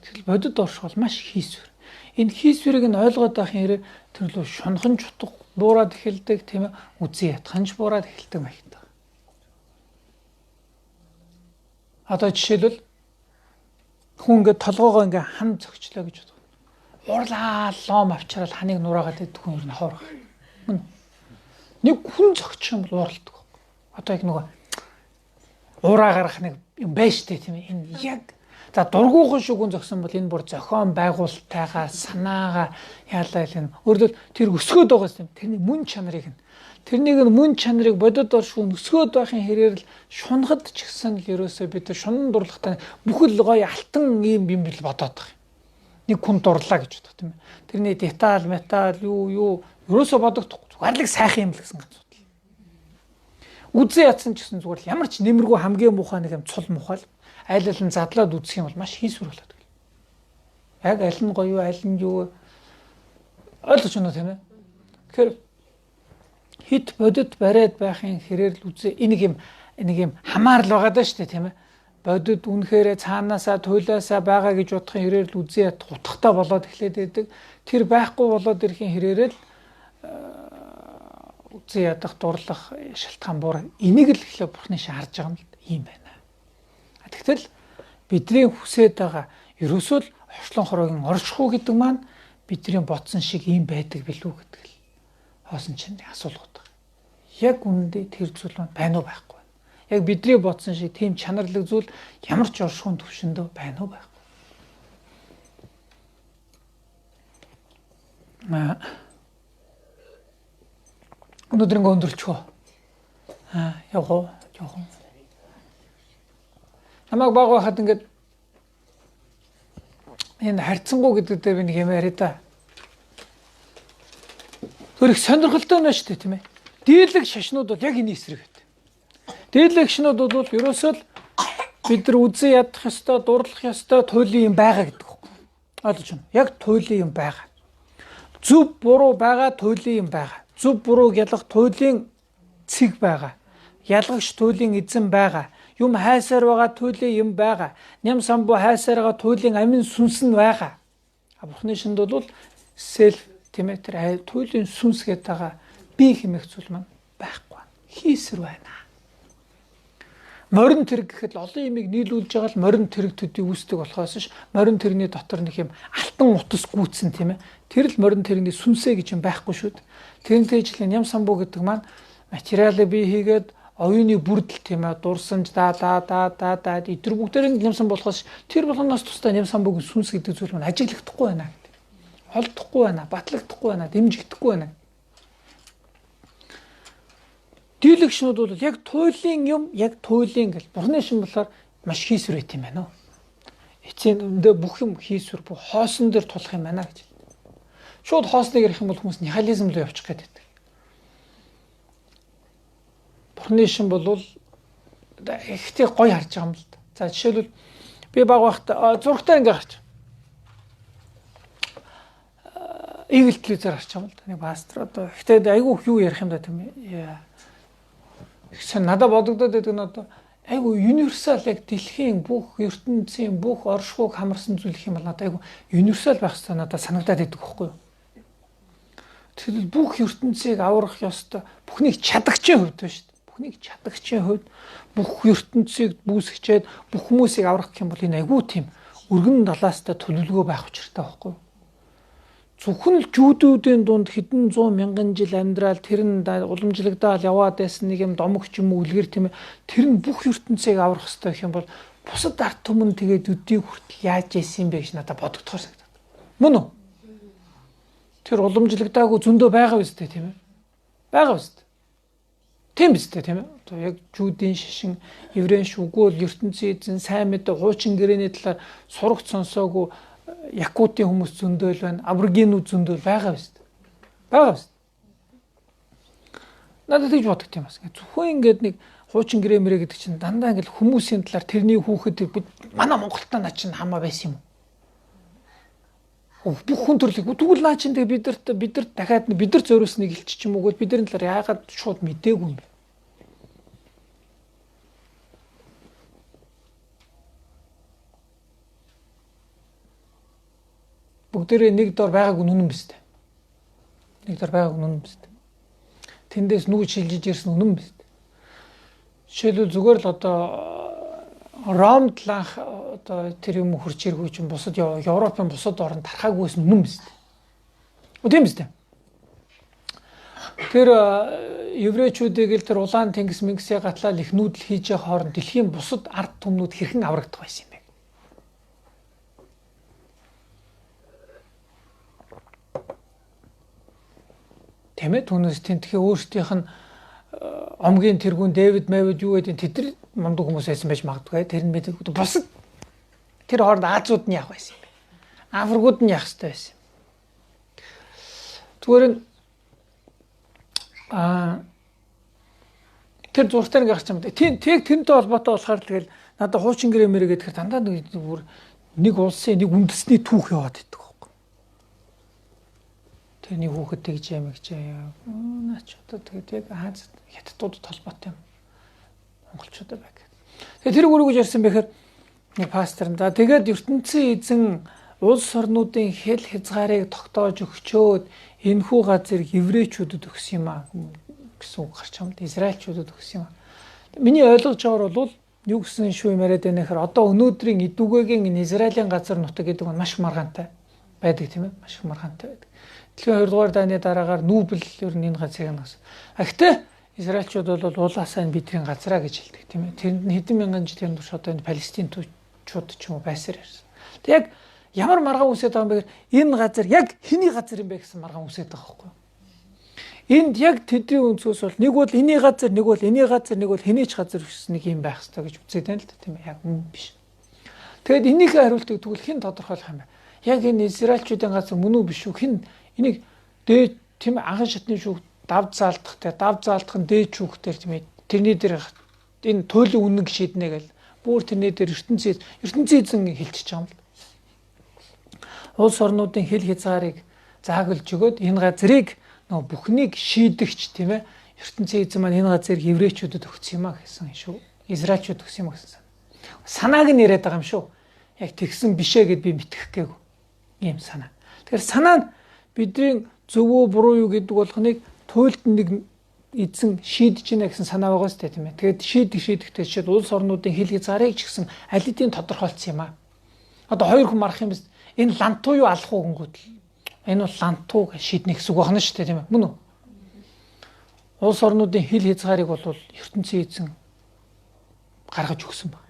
Тэгэл бодит орших бол маш хийсвэр. Энэ хийсвэрийг нь ойлгоод байхын хэрээр тэр лөө шунхан чутга буураад эхэлдэг тийм ээ, үзэн ядхан ч буураад эхэлдэг маягтай. Одоо жишээлбэл хүн ингээд толгоогоо ингээд хан зөгчлөө гэж бодох. Уурлаа лом авчрал ханыг нураагаад идэх хүн ер нь ховрох. Мөн нэг хүн зөгчих юм бол уурладаг. Одоо яг нөгөө ураа гарах нэг юм байна штэ тийм ээ. Энэ яг за дургүйхан шиг хүн зогсон бол энэ бүр зохион байгуулалтайгаа санаагаа яалаа юм. Өөрөлдөл тэр өсгөөд байгаа юм. Тэрний мөн чанарыг нь тэрнийг нь мөн чанарыг бодод оршгүй өсгөөд байхын хэрээр л шунахад ч гэсэн л ерөөсөө бид шунан дурлахтай бүхэл гоё алтан ийм юм бил бодоод байгаа юм. Нэг хүн дурлаа гэж бодох тийм ээ. Тэрний деталь, металл юу ерөөсөө бодогдохгүй. Зүгээр л сайхан юм л гэсэн ганц судал. Үзэн ядсан ч гэсэн зүгээр л ямар ч нэмэргүй хамгийн муухай нэг юм цул муухай л аль аль нь задлаад үзэх юм бол маш хийсвэр болоод гэл. Яг аль нь гоё аль нь юу ойлгож байна уу тийм ээ. Тэгэхээр хит бодит бариад байхын хэрээр л үзээ энэ нэг юм хамаарал байгаа даа шүү дээ тийм ээ. Бодит үнэхээр цаанаасаа туйлаасаа байгаа гэж бодохын хэрээр л үзээ ядах утгатай болоод эхлээд байдаг. Тэр байхгүй болоод ирэхин хэрээр л үзээ ядах дурлах шалтгаан буур энийг л эхлээ бурхны шин харж байгаа юм л ийм байна. Тэгтэл бидний хүсээд байгаа ерөөсөө л орчлон хороогийн оршихуу гэдэг маань бидний бодсон шиг ийм байдаг билүү гэдэг л хоосон чинь асуулгууд байна. Яг үнэндээ тэр зүйл маань байна уу байхгүй байна. Яг бидний бодсон шиг тийм чанарлаг зүйл ямар ч оршихуйн төвшөндөө байна уу байхгүй. Өнөөдөр ингээ өндөрлчих үү? Явах уу? Жоохон. Намайг баг байхад ингээд энэ харьцангуй гэдэг дээр би нэг юм яриа да. Тэр их сонирхолтой нь шүү дээ тийм ээ. Дийлэг шашнууд бол яг энэ эсрэг байт. Дийлэг шашнууд бол ерөөсөө л бид нар үзэн ядах ёстой, дурлах ёстой туйлын юм байгаа гэдэг үг. Ойлгож байна. Яг туйлын юм байгаа. Зөв буруу байгаа туйлын юм байгаа. Зөв бурууг ялах туйлын цэг байгаа. Ялгагч туйлын эзэн байгаа. Юм хайсаар байгаа туйлын юм байгаа. Ням самбуу хайсаар байгаа туйлын амин сүнс нь байгаа. Бурхны шинд бол селф тийм ээ тэр туйлын сүнс гэдэг байгаа би хэмээх зүйл маань байхгүй байна. Хийсэр байна. Морин тэрэг гэхэд олон юмыг нийлүүлж байгаа л морин тэрэг төдий үүсдэг болохоос ш морин тэрэгний дотор нэг юм алтан утас гүйцэн тийм ээ. Тэр л морин тэрэгний сүнсээ гэж юм байхгүй шүү дээ. Тэрнтэй ижилхэн ням самбуу гэдэг маань материалыг бий хийгээд оюуны бүрдэл тийм ээ дурсамж да да да да да эдгээр бүгдээр нь ням самбуу болохоос тэр болгоноос тусдаа ням самбуугийн сүнс гэдэг зүйл маань ажиглахдахгүй байна гэдэг. Олдохгүй байна, батлагдахгүй байна, дэмжигдэхгүй байна. Дийлэгчнүүд бол яг туйлын юм, яг туйлын гэл бурхны шин болохоор маш хийсвэр байт юм байна уу? Эцсийн үндэ бүх юм хийсвэр, бүх хоосон дээр тулах юм байна гэж. Шууд хоосныг ярих юм бол хүмүүс нихилизм руу явчих гээд байдаг. Бурхны шин бол ихтэй гоё харж байгаа юм л да. За жишээлбэл би баг байхад зурагтай ингээ гарч. Игэл телевизээр харж байгаа юм л да. Нэг пастор одоо ихтэй айгүй юу ярих юм да тийм ээ. Тэгсэн надад бодогдоод байдаг нь одоо айгүй универсал яг дэлхийн бүх ертөнцийн бүх оршихуйг хамарсан зүйл гэх юм бол надад айгүй универсал байх хэрэгтэй надад санагдаад байдаг байхгүй юу? Тэгэхээр бүх ертөнцийг аврах ёстой бүхнийг чадагчийн хувьд байна шүү дээ. Бүхнийг чадагчийн хувьд бүх ертөнцийг үүсгэчээд бүх хүмүүсийг аврах гэх юм бол энэ айгүй тийм өргөн далаастай төлөвлөгөө байх учиртай байхгүй юу? Зөвхөн л жүүдүүдийн дунд хэдэн зуун мянган жил амьдрал тэр нь уламжлагдаад яваад байсан нэг юм домогч юм уу үлгэр тийм ээ тэр нь бүх ертөнцийг аврах ёстой гэх юм бол бусад ард түмэн тэгээд өдийг хүртэл яаж яасан юм бэ гэж надад бодогдохоор санагдаад. Мөн үү? Тэр уламжлагдаагүй зөндөө байгаа үстэй тийм ээ. Байгаа үстэй. Тийм биз дээ тийм ээ. Одоо яг жүүдийн шашин, еврейн шүгүүл, ертөнцийн эзэн, сайн мэдээ, хуучин гэрээний талаар сурагч сонсоогүй Якутын хүмүүс зөндөөл байна, аборигенүүд зөндөөл байгаа биз дээ. Байгаа биз. Надад тэгж бодогд юм бас. Зөвхөн ингээд нэг хуучин гэрээ мэрэ гэдэг чинь дандаа ингээд хүмүүсийн талаар тэрний хүүхэд бид манай Монголтой наа чинь хамаа байсан юм уу? Бүх хүн төрлийг тэгвэл наа чинь тэгээ бид нар дахиад бид нар зориулсныг хэлчих юм уу гэвэл бидний талаар яагаад шууд мдээгүй юм бэ? Бүгдээрээ нэг дор байгааг үнэн биз дээ. Нэг дор байгааг үнэн биз дээ. Тэндээс нүүж шилжиж ирсэн үнэн биз дээ. Жишээлбэл зүгээр л одоо Ромд ланх одоо тэр юм хурж иргүй чинь бусад Европын бусад оронд тархаагүй байсан үнэн биз дээ. Тийм биз дээ. Тэр еврейчүүдийг л тэр улаан тэнгис мэнгисээ гатлал их нүүдэл хийж явах хооронд дэлхийн бусад ард түмнүүд хэрхэн аврагдах байсан юм бэ? Тийм ээ, түүнээс тентхээ өөрсдийнх нь омгийн тэргүүн Дэвид Мэвид юу гэдэг тэд нар мундаг хүмүүс байсан байж магадгүй. Тэр нь мэдээгүй. Бусад тэр хооронд Азууд нь яах байсан юм бэ? Африкууд нь яах ёстой байсан юм. Зүгээр нь тэр зургатаар ингээ гарч юм. Тийм тэг тэрнтэй холбоотой болохоор тэгэл надад хуучин гэрээ мэрэ гэхээр дандаа нэг бүр нэг улсын нэг үндэсний түүх яваад идэг байхгүй. Тэрний хүүхэд тэгж юм гэж наа ч одоо тэгээд яг Аз хятадуудад холбоотой юм. Монголчуудаа байг. Тэгээд тэр үргэж ярьсан бэхээр нэг пастор нь за тэгээд ертөнцийн эзэн улс орнуудын хэл хязгаарыг тогтоож өгчөөд энэхүү газрыг еврейчүүдэд өгсөн юм аа гэсэн үг гарч байгаа юм. Израильчуудад өгсөн юм. Миний ойлгож байгаагаар бол юу гэсэн шүү юм яриад байна гэхээр одоо өнөөдрийн Идүгэгийн энэ Израилийн газар нутаг гэдэг нь маш маргаантай байдаг тийм ээ. Маш маргаантай байдаг. Дэлхийн 2 дугаар дайны дараагаар Нүүбэл ер нь энэ газрыг нь бас. А гэхдээ Израильчууд бол улаасаа энэ бидний газраа гэж хэлдэг тийм ээ. Тэрэнд нь хэдэн мянган жилийн турш одоо энэ палестинчууд ч юм уу байсаар ярьсан. Тэг яг ямар маргаан үсээд байгаа юм бэ гэхээр энэ газар яг хэний газар юм бэ гэсэн маргаан үсээд байгаа байхгүй юу? Энд яг тэдний өнцгөөс бол нэг бол энэний газар, нэг бол энэний газар, нэг бол хэний ч газар биш нэг юм байх ёстой гэж үзээд байна л да тийм ээ. Яг үнэн биш. Тэгэд энийхээ хариултыг тэгвэл хэн тодорхойлох юм бэ? Яг энэ Израильчүүдийн газар мөн үү биш үү? Хэн энийг дээд тийм анхан шатны шүүх дав заалдах те дав заалдах нь дээд шүүхтэр тийм ээ. Тэрний дээр энэ туйлын үнэн шийднэ гэл бүр тэрний дээр ертөнцийн эзэн хэлчихэж байгаа юм л. Улс орнуудын хэл хязгаарыг заагалж өгөөд энэ газрыг нөгөө бүхнийг шийдэгч тийм ээ ертөнцийн эзэн маань энэ газрыг еврейчүүдэд өгсөн юм а гэсэн шүү. Израильчууд өгсөн юм а гэсэн. Санааг нь яриад байгаа юм шүү. Яг тэгсэн бишээ гэд би мэтгэх гээгүй. Ийм санаа. Тэгэхээр санаа нь бидний зөв үү буруу юу гэдэг болгоныг туйлд нэг эзэн шийдэж гинэ гэсэн санаа байгаа сте тийм ээ. Тэгээд шийдэхдээ жишээд улс орнуудын хэл хязгаарыг ч гэсэн аль хэдийн тодорхойлцсон юм а. Одоо хоёр хүн марах юм биз. Энэ лантуу юу алах уу гингүүт энэ бол лантуу гэж шийднэ гэсэн үг байна шүү дээ тийм ээ. Мөн үү? Улс орнуудын хэл хязгаарыг бол ертөнцийн эзэн гаргаж өгсөн баг.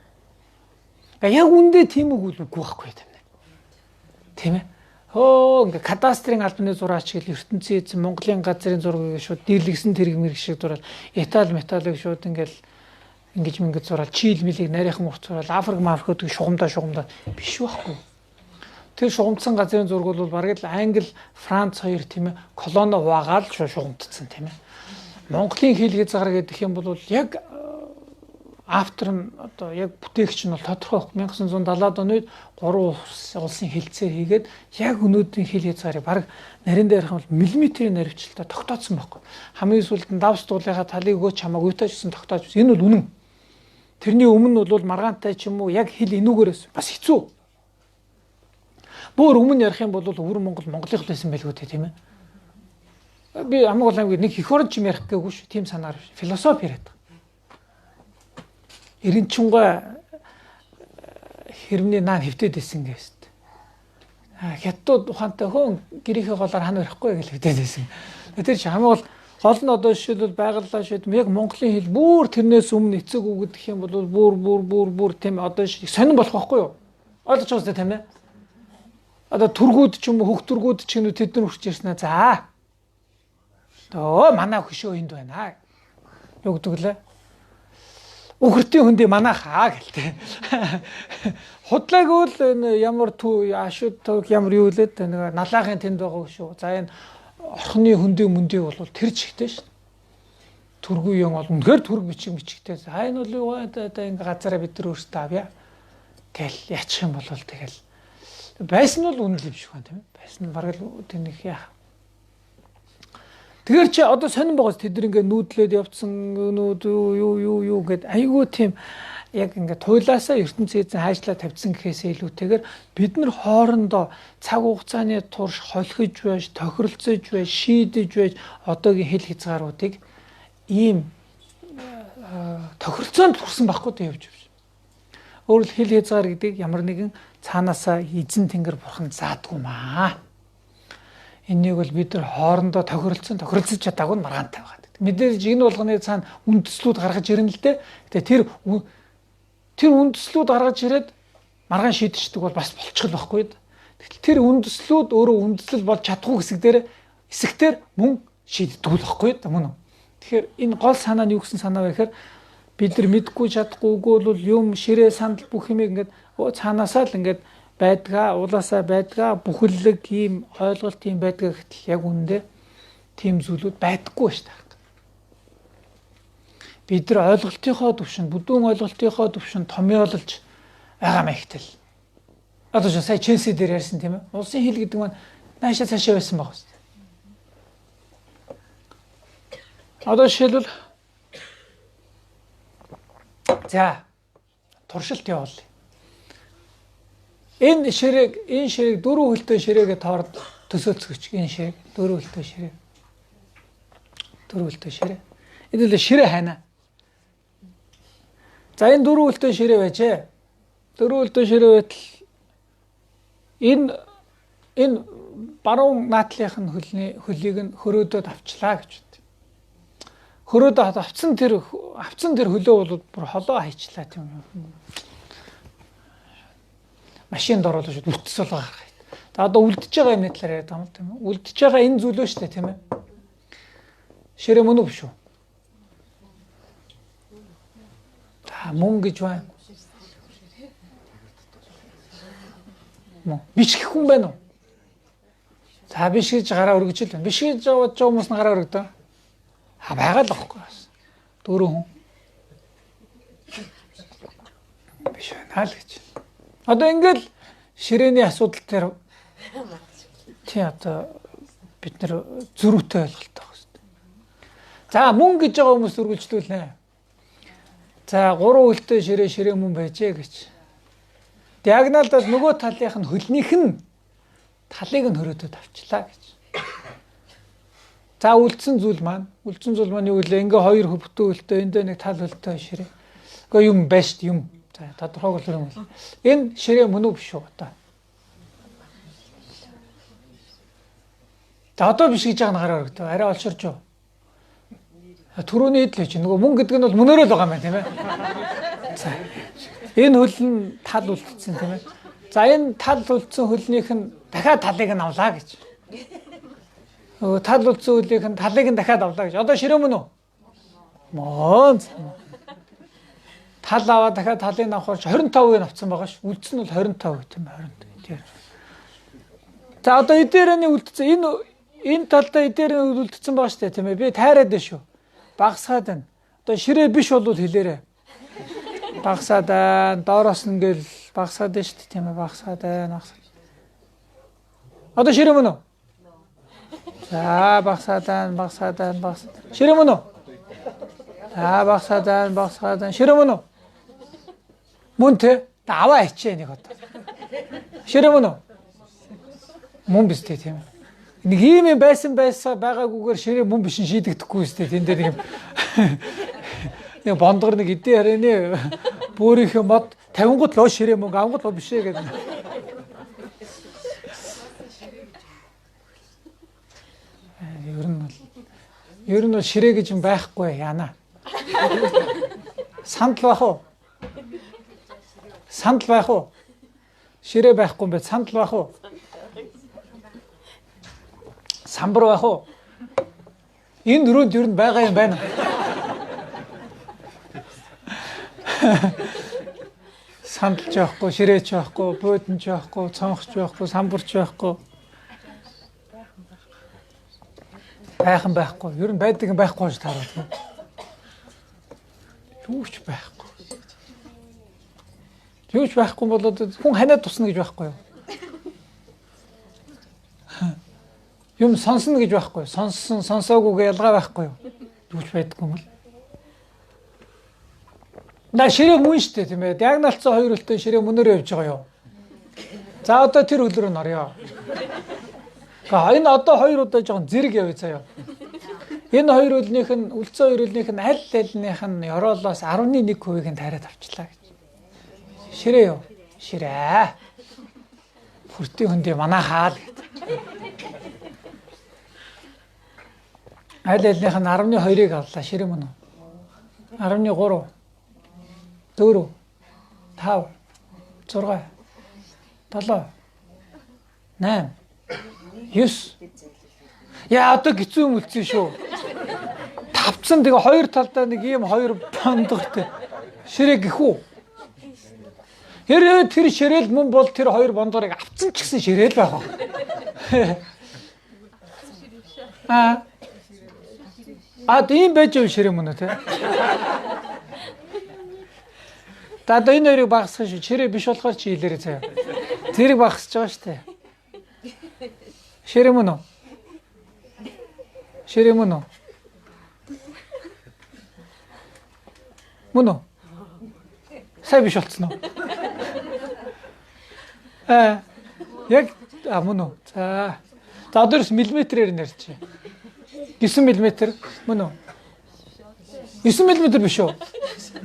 Яг үндэ тийм үг үгүй байхгүй тийм ээ. Тийм ээ. Хөө ингээ кадастрын албаны зураач гэл ертөнцийн эзэн Монголын газрын зургийг шууд дийлгсэн тэрэг мэрэг шиг зураал Итали металлыг шууд ингээл ингэж мингэж зураал чийл мэлийг нарийнхан урт зураал Африк мафрикуудыг шугамдаа биш байхгүй. Тэр шугамдсан газрын зураг бол бараг л Англи, Франц хоёр тийм ээ колони хуваагаал шугамдсан тийм ээ. Монголын хэл хязгаар гэдэг юм бол яг автор нь одоо яг бүтээгч нь бол тодорхой байхгүй. 1970-ад оны үед 3 улсын хэлцээр хийгээд яг өнөөдрийн хэл хязгаарыг бараг нарийн дээр ярих юм бол миллиметрийн наривчлалтаа тогтооцсон байхгүй. Хамгийн сүүлд нь давс дуулынхаа талыг өгөөч хамаагүй тааж гэсэн тогтоож. Энэ бол үнэн. Тэрний өмнө бол маргаантай ч юм уу яг хэл энүүгээрээс бас хэцүү. Бөөр өмнө ярих юм бол өвөр Монгол Монголынх л байсан байлгүй тийм ээ. Би Амаг Улаан аймгийн нэг их орон ч юм ярих гээгүй шүү. Тийм санаар биш. Философи яриад байгаа. Эренчүнгаа хэрмний наан хөвтөд исэн гэсэн. Хятадууд ухаантай хөөн гэрийнхээ голоор хан барихгүй гэж хөвтөд исэн. Тэр чи хамгийн гол гол нь одоо жишээлбэл байгалаа шийд яг монголын хэл бүр тэрнээс өмнө эцэг үг гэх юм бол бүр бүр бүр бүр тийм одоо сонирн болох байхгүй юу? Ойлгож байгаа үстэй тийм ээ. Одоо түргүүд ч юм уу хөх түргүүд ч юм уу тэд нар хүрч ирсэн аа. За. Төө манай хөшөө энд байна. Юу гэдэг лээ? Үхэртийн хөндий манайх аа гэлтэй. Худлаагүй л энэ ямар төв ашууд төв ямар юу лээ нэг налаахын тэнд байгаа шүү. За энэ орхны хөндий мөндий бол тэр чигтэй шүү. Түргүй юм бол үнэхээр түрг бичиг мичигтэй. За энэ бол юу одоо ингээ газараа бид нар өөрсдөө авъя. Гэл яачих юм бол тэгэл байсан нь бол үнэн л юм шиг байна тийм ээ. Байсан нь бараг л тэр нэг яах. Тэгэхээр чи одоо сонирн байгаас тэд нар ингээ нүүдлээд явцсан нүүд юу юу юу юу гэд айгүй тийм яг ингээ туйлаасаа ертөнцийн эзэн хайжлаа тавьсан гэхээсээ илүүтэйгээр бид нар хоорондоо цаг хугацааны турш холхиж байж, тохиролцож байж, шийдэж байж одоогийн хэл хязгааруудыг ийм тохиролцоонд хүрсэн байхгүй даа явж явж. Өөрөлд хэл хязгаар гэдэг ямар нэгэн цаанаасаа эзэн тэнгэр бурхан заадгүй маа. Энийг бол бид нар хоорондоо тохиролцож чадаагүй нь маргаантай байгаа гэдэг. Мэдээж энэ болгоны цаана үндслүүд гаргаж ирнэ л дээ. Гэтэ тэр үндслүүд гаргаж ирээд маргаан шийдчихдэг бол бас болчихл байхгүй. Гэтэл тэр үндслүүд өөрөө үндслэл болж чадахгүй хэсэг дээр хэсэгтэр мөн шийддэг л байхгүй мөн үү. Тэгэхээр энэ гол санаа нь юу гэсэн санаа вэ гэхээр бид нар мэдгүй чадахгүй бол юм ширээ сандал бүх юмыг ингээд цаанаасаа л ингээд байдгаа, уулаасаа байдгаа, бүхэллэг ийм ойлголт ийм байдгаа гэтэл яг үүндээ тийм зүйлүүд байдаггүй шүү дээ. Бид нар ойлголтынхоо төвшөнд, бүдүүн ойлголтынхоо төвшөнд томьёолж байгаа маягтай л. Одоо ч сая Челси дээр ярьсан тийм ээ. Улсын хэл гэдэг маань наашаа цаашаа байсан баг шүү дээ. Одоо жишээлбэл за туршилт явуулъя. Энэ ширээг дөрөв хөлтэй ширээгээ тоорд төсөөлцгөөч. Энэ ширээг дөрөв хөлтэй ширээ. Дөрөв хөлтэй ширээ. Энэ л ширээ хайна. За энэ дөрөв хөлтэй ширээ байжээ. Дөрөв хөлтэй ширээ байтал энэ баруун наадлынх нь хөлийг нь хөрөөдөд авчлаа гэж бод. Хөрөөдөд авцсан тэр хөлөө бол бүр холоо хайчлаа тийм юм. Машинд оруулах шууд үлдсэн болоо гаргах. За одоо үлдэж байгаа юмны талаар яриад байгаа юм тийм үү? Үлдэж байгаа энэ зүйлөө шүү дээ тийм ээ. Ширээ мөн үү биш үү? За мөн гэж байна. Мөн. Биш гэх хүн байна уу? За биш гэж гараа өргөж л байна. Биш гэж бодож байгаа хүмүүс нь гараа өргөдөө. А байгаа л байхгүй бас. Дөрөв хүн. Биш байна л гэж. Одоо ингээл ширээний асуудал дээр тий одоо бид нар зөрүүтэй ойлголт байх хэрэгтэй. За мөн гэж байгаа хүмүүс үргэлжлүүлнэ. За гурван хөлтэй ширээ мөн байжээ гэж. Диагоналдаас нөгөө талынх нь хөлнийх нь талыг нь хөрөөдөд авчлаа гэж. За үлдсэн зүйл маань юу вэ? Ингээ хоёр бүтэн хөлтэй эндээ нэг тал хөлтэй ширээ. Гэхдээ юм байна шүү дээ юм. За тодорхойг бол юм. Энэ ширээ мөн үү биш үү одоо? За одоо биш гэж байгаа нь гараа өргөдөө. Арай олширч юу? Түрүүний идэл чи нөгөө мөн гэдэг нь бол мөнөөрөө л байгаа юм байна тийм ээ. За энэ хөл нь тал үлдсэн тийм ээ. За энэ тал үлдсэн хөлнийх нь дахиад талыг нь авлаа гэж. Нөгөө тал үлдсэн хөлнийх нь талыг нь дахиад авлаа гэж. Одоо ширээ мөн үү? Мөн. Тал аваад дахиад талыг авахар 25% авцсан байгаа ш. Үлдсэн нь бол 25% тийм ээ 20. За одоо эдээрээ үлдсэн энэ талдаа эдээрээ үлдсэн байгаа шүү дээ тийм ээ. Би тайраад байна шүү. Багасгаад байна. Одоо ширээ биш бол хэлээрээ. Багасаад байна. Доороос нь ингээл багасаад байна шүү дээ тийм ээ. Багасаад байна. Одоо ширээ мөн үү? За багасаад байна, багасаад байна, багасаад. Ширээ мөн үү? За багасаад байна, багасаад байна. Ширээ мөн үү? Мөн тэ? Аваа хичээ нэг одоо. Ширээ мөн үү? Мөн биз дээ тийм ээ. Нэг ийм юм байсан байсаа байгаагүйгээр ширээ мөн бишин шийдэгдэхгүй үстэй. Тэн дээр нэг юм нэг бондгор нэг эдийн харины бөөрийнхөө мод 50 гут лоо ширээ мөнгө авгууд лоо бишээ гэдэг. Ер нь бол ширээ гэж юм байхгүй яана. Сандал байх уу? Сандал байх уу? Ширээ байхгүй юм бэ? Сандал байх уу? Самбар байх уу? Энэ өрөөнд ер нь байгаа юм байна. Сандалч байхгүй, ширээч байхгүй, бууданч байхгүй, цонхч байхгүй, самбарч байхгүй. Байхан байхгүй. Ер нь байдаг юм байхгүй гэж таараад. Юу ч байхгүй. Юу ч байхгүй болоод хүн ханиад тусна гэж байхгүй юу? Юм сонсно гэж байхгүй. Сонссон, сонсоогүйгээ ялгаа байхгүй юу? Юу ч байдаггүй юм бол. На ширээ мөн штэ тийм ээ. Диагналцсан хоёр хөлтэй ширээ мөнөөрөө явж байгаа юу? За одоо тэр хөл рүү н орё. Энэ одоо хоёр удаа жоохон зэрэг явъя заяа. Энэ хоёр хөлнийх нь үлдсэн хоёр хөлнийх нь аль альнийх нь ёроолоос 10.1%-ийг нь тариад авчлаа гэж. Ширээ юу? Ширээ. Хүртийн хөндөө манайхаа л гэдэг. Аль альнийх нь 10.2-ыг авлаа. Ширээ мөн үү? 10.3 4 5 6 7 8 9. Яа одоо хэцүү юм үлдсэн шүү. Тавцсан тэгээ хоёр талдаа нэг ийм хоёр бондгортой. Ширээ гэх үү? Хэрвээ тэр ширээл мөн бол тэр хоёр бондгорыг авцсан ч гэсэн ширээл байх ба. Аа тийм байж байгаа ширээ мөн үү те? За одоо энэ хоёрыг багасгах шүү. Ширээ биш болохоор чи хэлээрэй заяа. Зэрэг багасч байгаа шүү дээ. Ширээ мөн үү? Ширээ мөн үү? Мөн үү? Сайн биш болцсон уу? Яг мөн үү? За. За одоо ерөөс миллиметрээр нэрчээ. 9 мм мөн үү? 9 мм биш үү?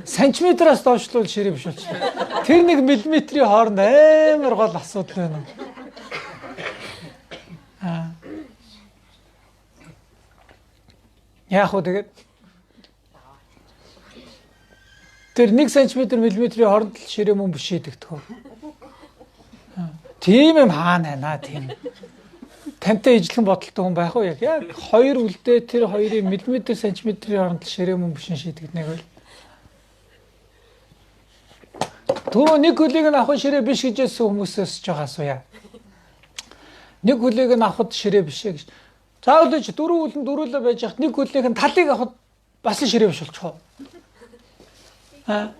Сантиметраас доошлуул ширээ биш болчихлоо. Тэр нэг миллиметрийн хооронд амар гол асуудал байна. Аа. Яах вэ тэгээд? Тэр 1 см миллиметрийн хооронд л ширээ мөн биш шийдэгдэх үү? Тийм юм хаана байна тийм. Тантай ижлэгэн бодолтой хүн байх уу яг? Яг хоёр үлдээ тэр хоёрын миллиметр сантиметрийн хооронд л ширээ мөн биш шийдэгдэнэ гэвэл. Түрүү нэг хөлийг нь авах ширээ биш гэж хэлсэн хүмүүсээс жоох асууя. Нэг хөлийг нь авахд ширээ биш ээ гэж. Заавал ч дөрөв хөлн дөрвөлөө байж хат нэг хөлнийх нь талыг авахд бас л ширээ биш болчих уу? Аа.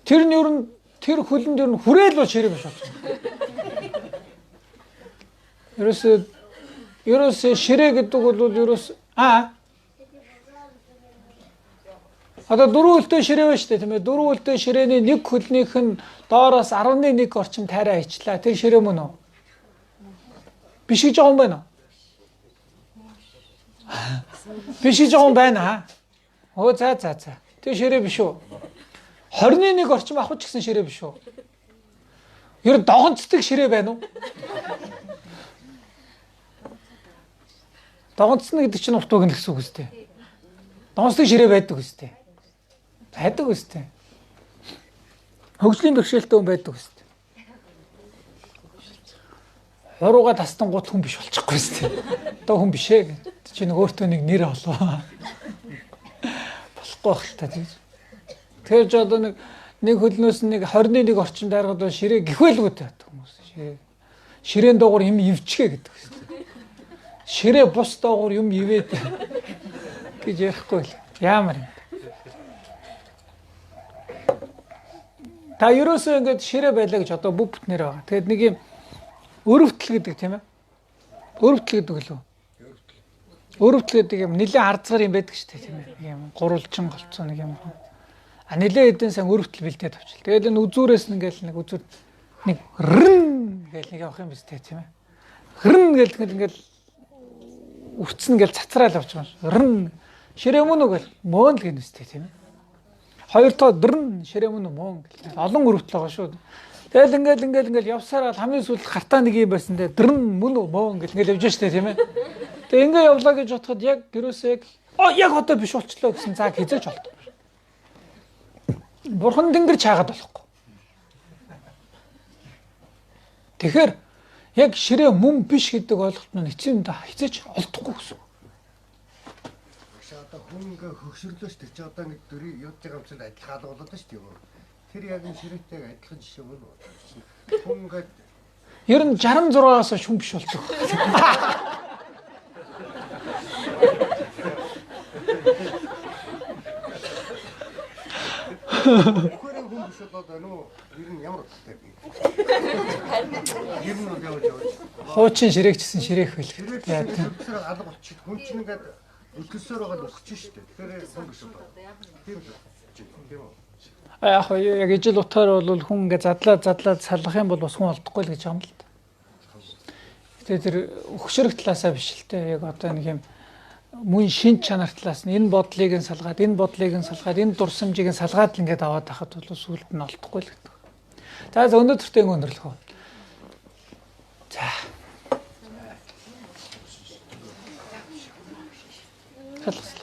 Тэр нь ер нь тэр хөлөнд ер нь хүрээл бол ширээ биш болчих. Ерөөсөө ширээ гэдэг бол ерөөс одоо дөрвөн хөлтэй ширээ байна шүү дээ тийм ээ. Дөрвөн хөлтэй ширээний нэг хөлнийх нь доороос 10.1 орчим тайраа ичлаа. Тэр ширээ мөн үү? Биш гэж байгаа юм байна уу? Биш гэж байгаа юм байна. Өө за. Тэр ширээ биш үү? 21 орчим авах ч гэсэн ширээ биш үү? Ер нь догонцдаг ширээ байна уу? Догонцно гэдэг чинь урт үг гэсэн үг үстэй. Догонцдаг ширээ байдаг үстэй. Байдаг үстэй. Хөгжлийн бэрхшээлтэй хүн байдаг үстэй. Хурууга тастан гут хүн биш болчихгүй үстэй. Одоо хүн биш ээ. Чи нэг өөртөө нэг нэр олоо. Болохгүй байх л та тэгж. Тэгэхээр ч одоо нэг хөлнөөс нэг 21 орчим дайргаад бол ширээ гэхвэлгүүтэй хүмүүс. Ширээ. Ширээн доогуур юм ивчгээ гэдэг үстэй. Ширээ бус доогуур юм ивээд гэж ярихгүй л. Яамар юм. Та ерөөсөө ингээд ширээ байлаа гэж одоо бүх бүтнээр байгаа. Тэгээд нэг юм өрөвтөл гэдэг тийм ээ. Өрөвтөл гэдэг лөө. Өрөвтөл гэдэг юм нэлээд ардцгаар юм байдаг шүү дээ тийм ээ. Нэг юм гурвалжин голцоо нэг юм. А нэлээд хэдэн сан өрөвтөл бэлдээд авчил. Тэгээд энэ үзүүрээс нь ингээл нэг үзүүр нэг рэн гээл нэг явах юм биз дээ тийм ээ. Рн гэл тэгэл ингээл үрцэн гэл цацраал явж байгаа юм. Рн ширээ мөн үү гэл мөн л гэнэ үстэй тийм ээ. Хоёр тоо дэрн ширээ мөн үү мөн гэл. Олон өрөвтөл байгаа шүү. Тэгэл ингээл ингээл ингээл явсараа хамгийн сүүлд хартаа нэг юм байсан те дэрн мөн үү мөн гэл ингээл явж штэ тийм ээ. Тэгээ ингээ явлаа гэж бодоход яг гэрөөсөө яг яг одоо биш болчлоо гэсэн цаг хизээч болдог. Бурхан тэнгэр чаагаад болохгүй. Тэгэхээр яг ширээ мөн биш гэдэг ойлголт нь эцсийн хизээч олдохгүй гэсэн. Багш одоо хүн ингээ хөгшөрлөө шүү дээ. Чи одоо ингээ дөрөв явж байгаа юм чинь адилхан алгуулаад шүү дээ. Тэр яг энэ ширээтэй адилхан жишээ мөн үү? Хүн ингээ ер нь 66-аас шүн биш болдог. Үхээр хүн биш болоод байна уу? Ер нь ямар утгатай бэ? Ер нь бол явж явж. Хуучин ширээгчсэн ширээх байл. Ширээ алга болчих. Хүн чинь ингээд өтөлсөөр байгаа л өсөж штэ. Тэгэхээр хүн биш болоо. Тийм үү? Тийм үү? Яг яг ижил утгаар бол хүн ингээд задлаа саллах юм бол бас хүн олдохгүй л гэж байгаа юм л та. Гэтэ тэр өгшөрөх талаасаа биш л те. Яг одоо нэг юм мөн шин чанар талаас нь энэ бодлыг нь салгаад, энэ бодлыг нь салгаад, энэ дурсамжийг нь салгаад л ингээд аваад байхад бол сүүлд нь олдохгүй л гэдэг. За өнөөдөртөө ингэ өндөрлөх үү. За. Салгас.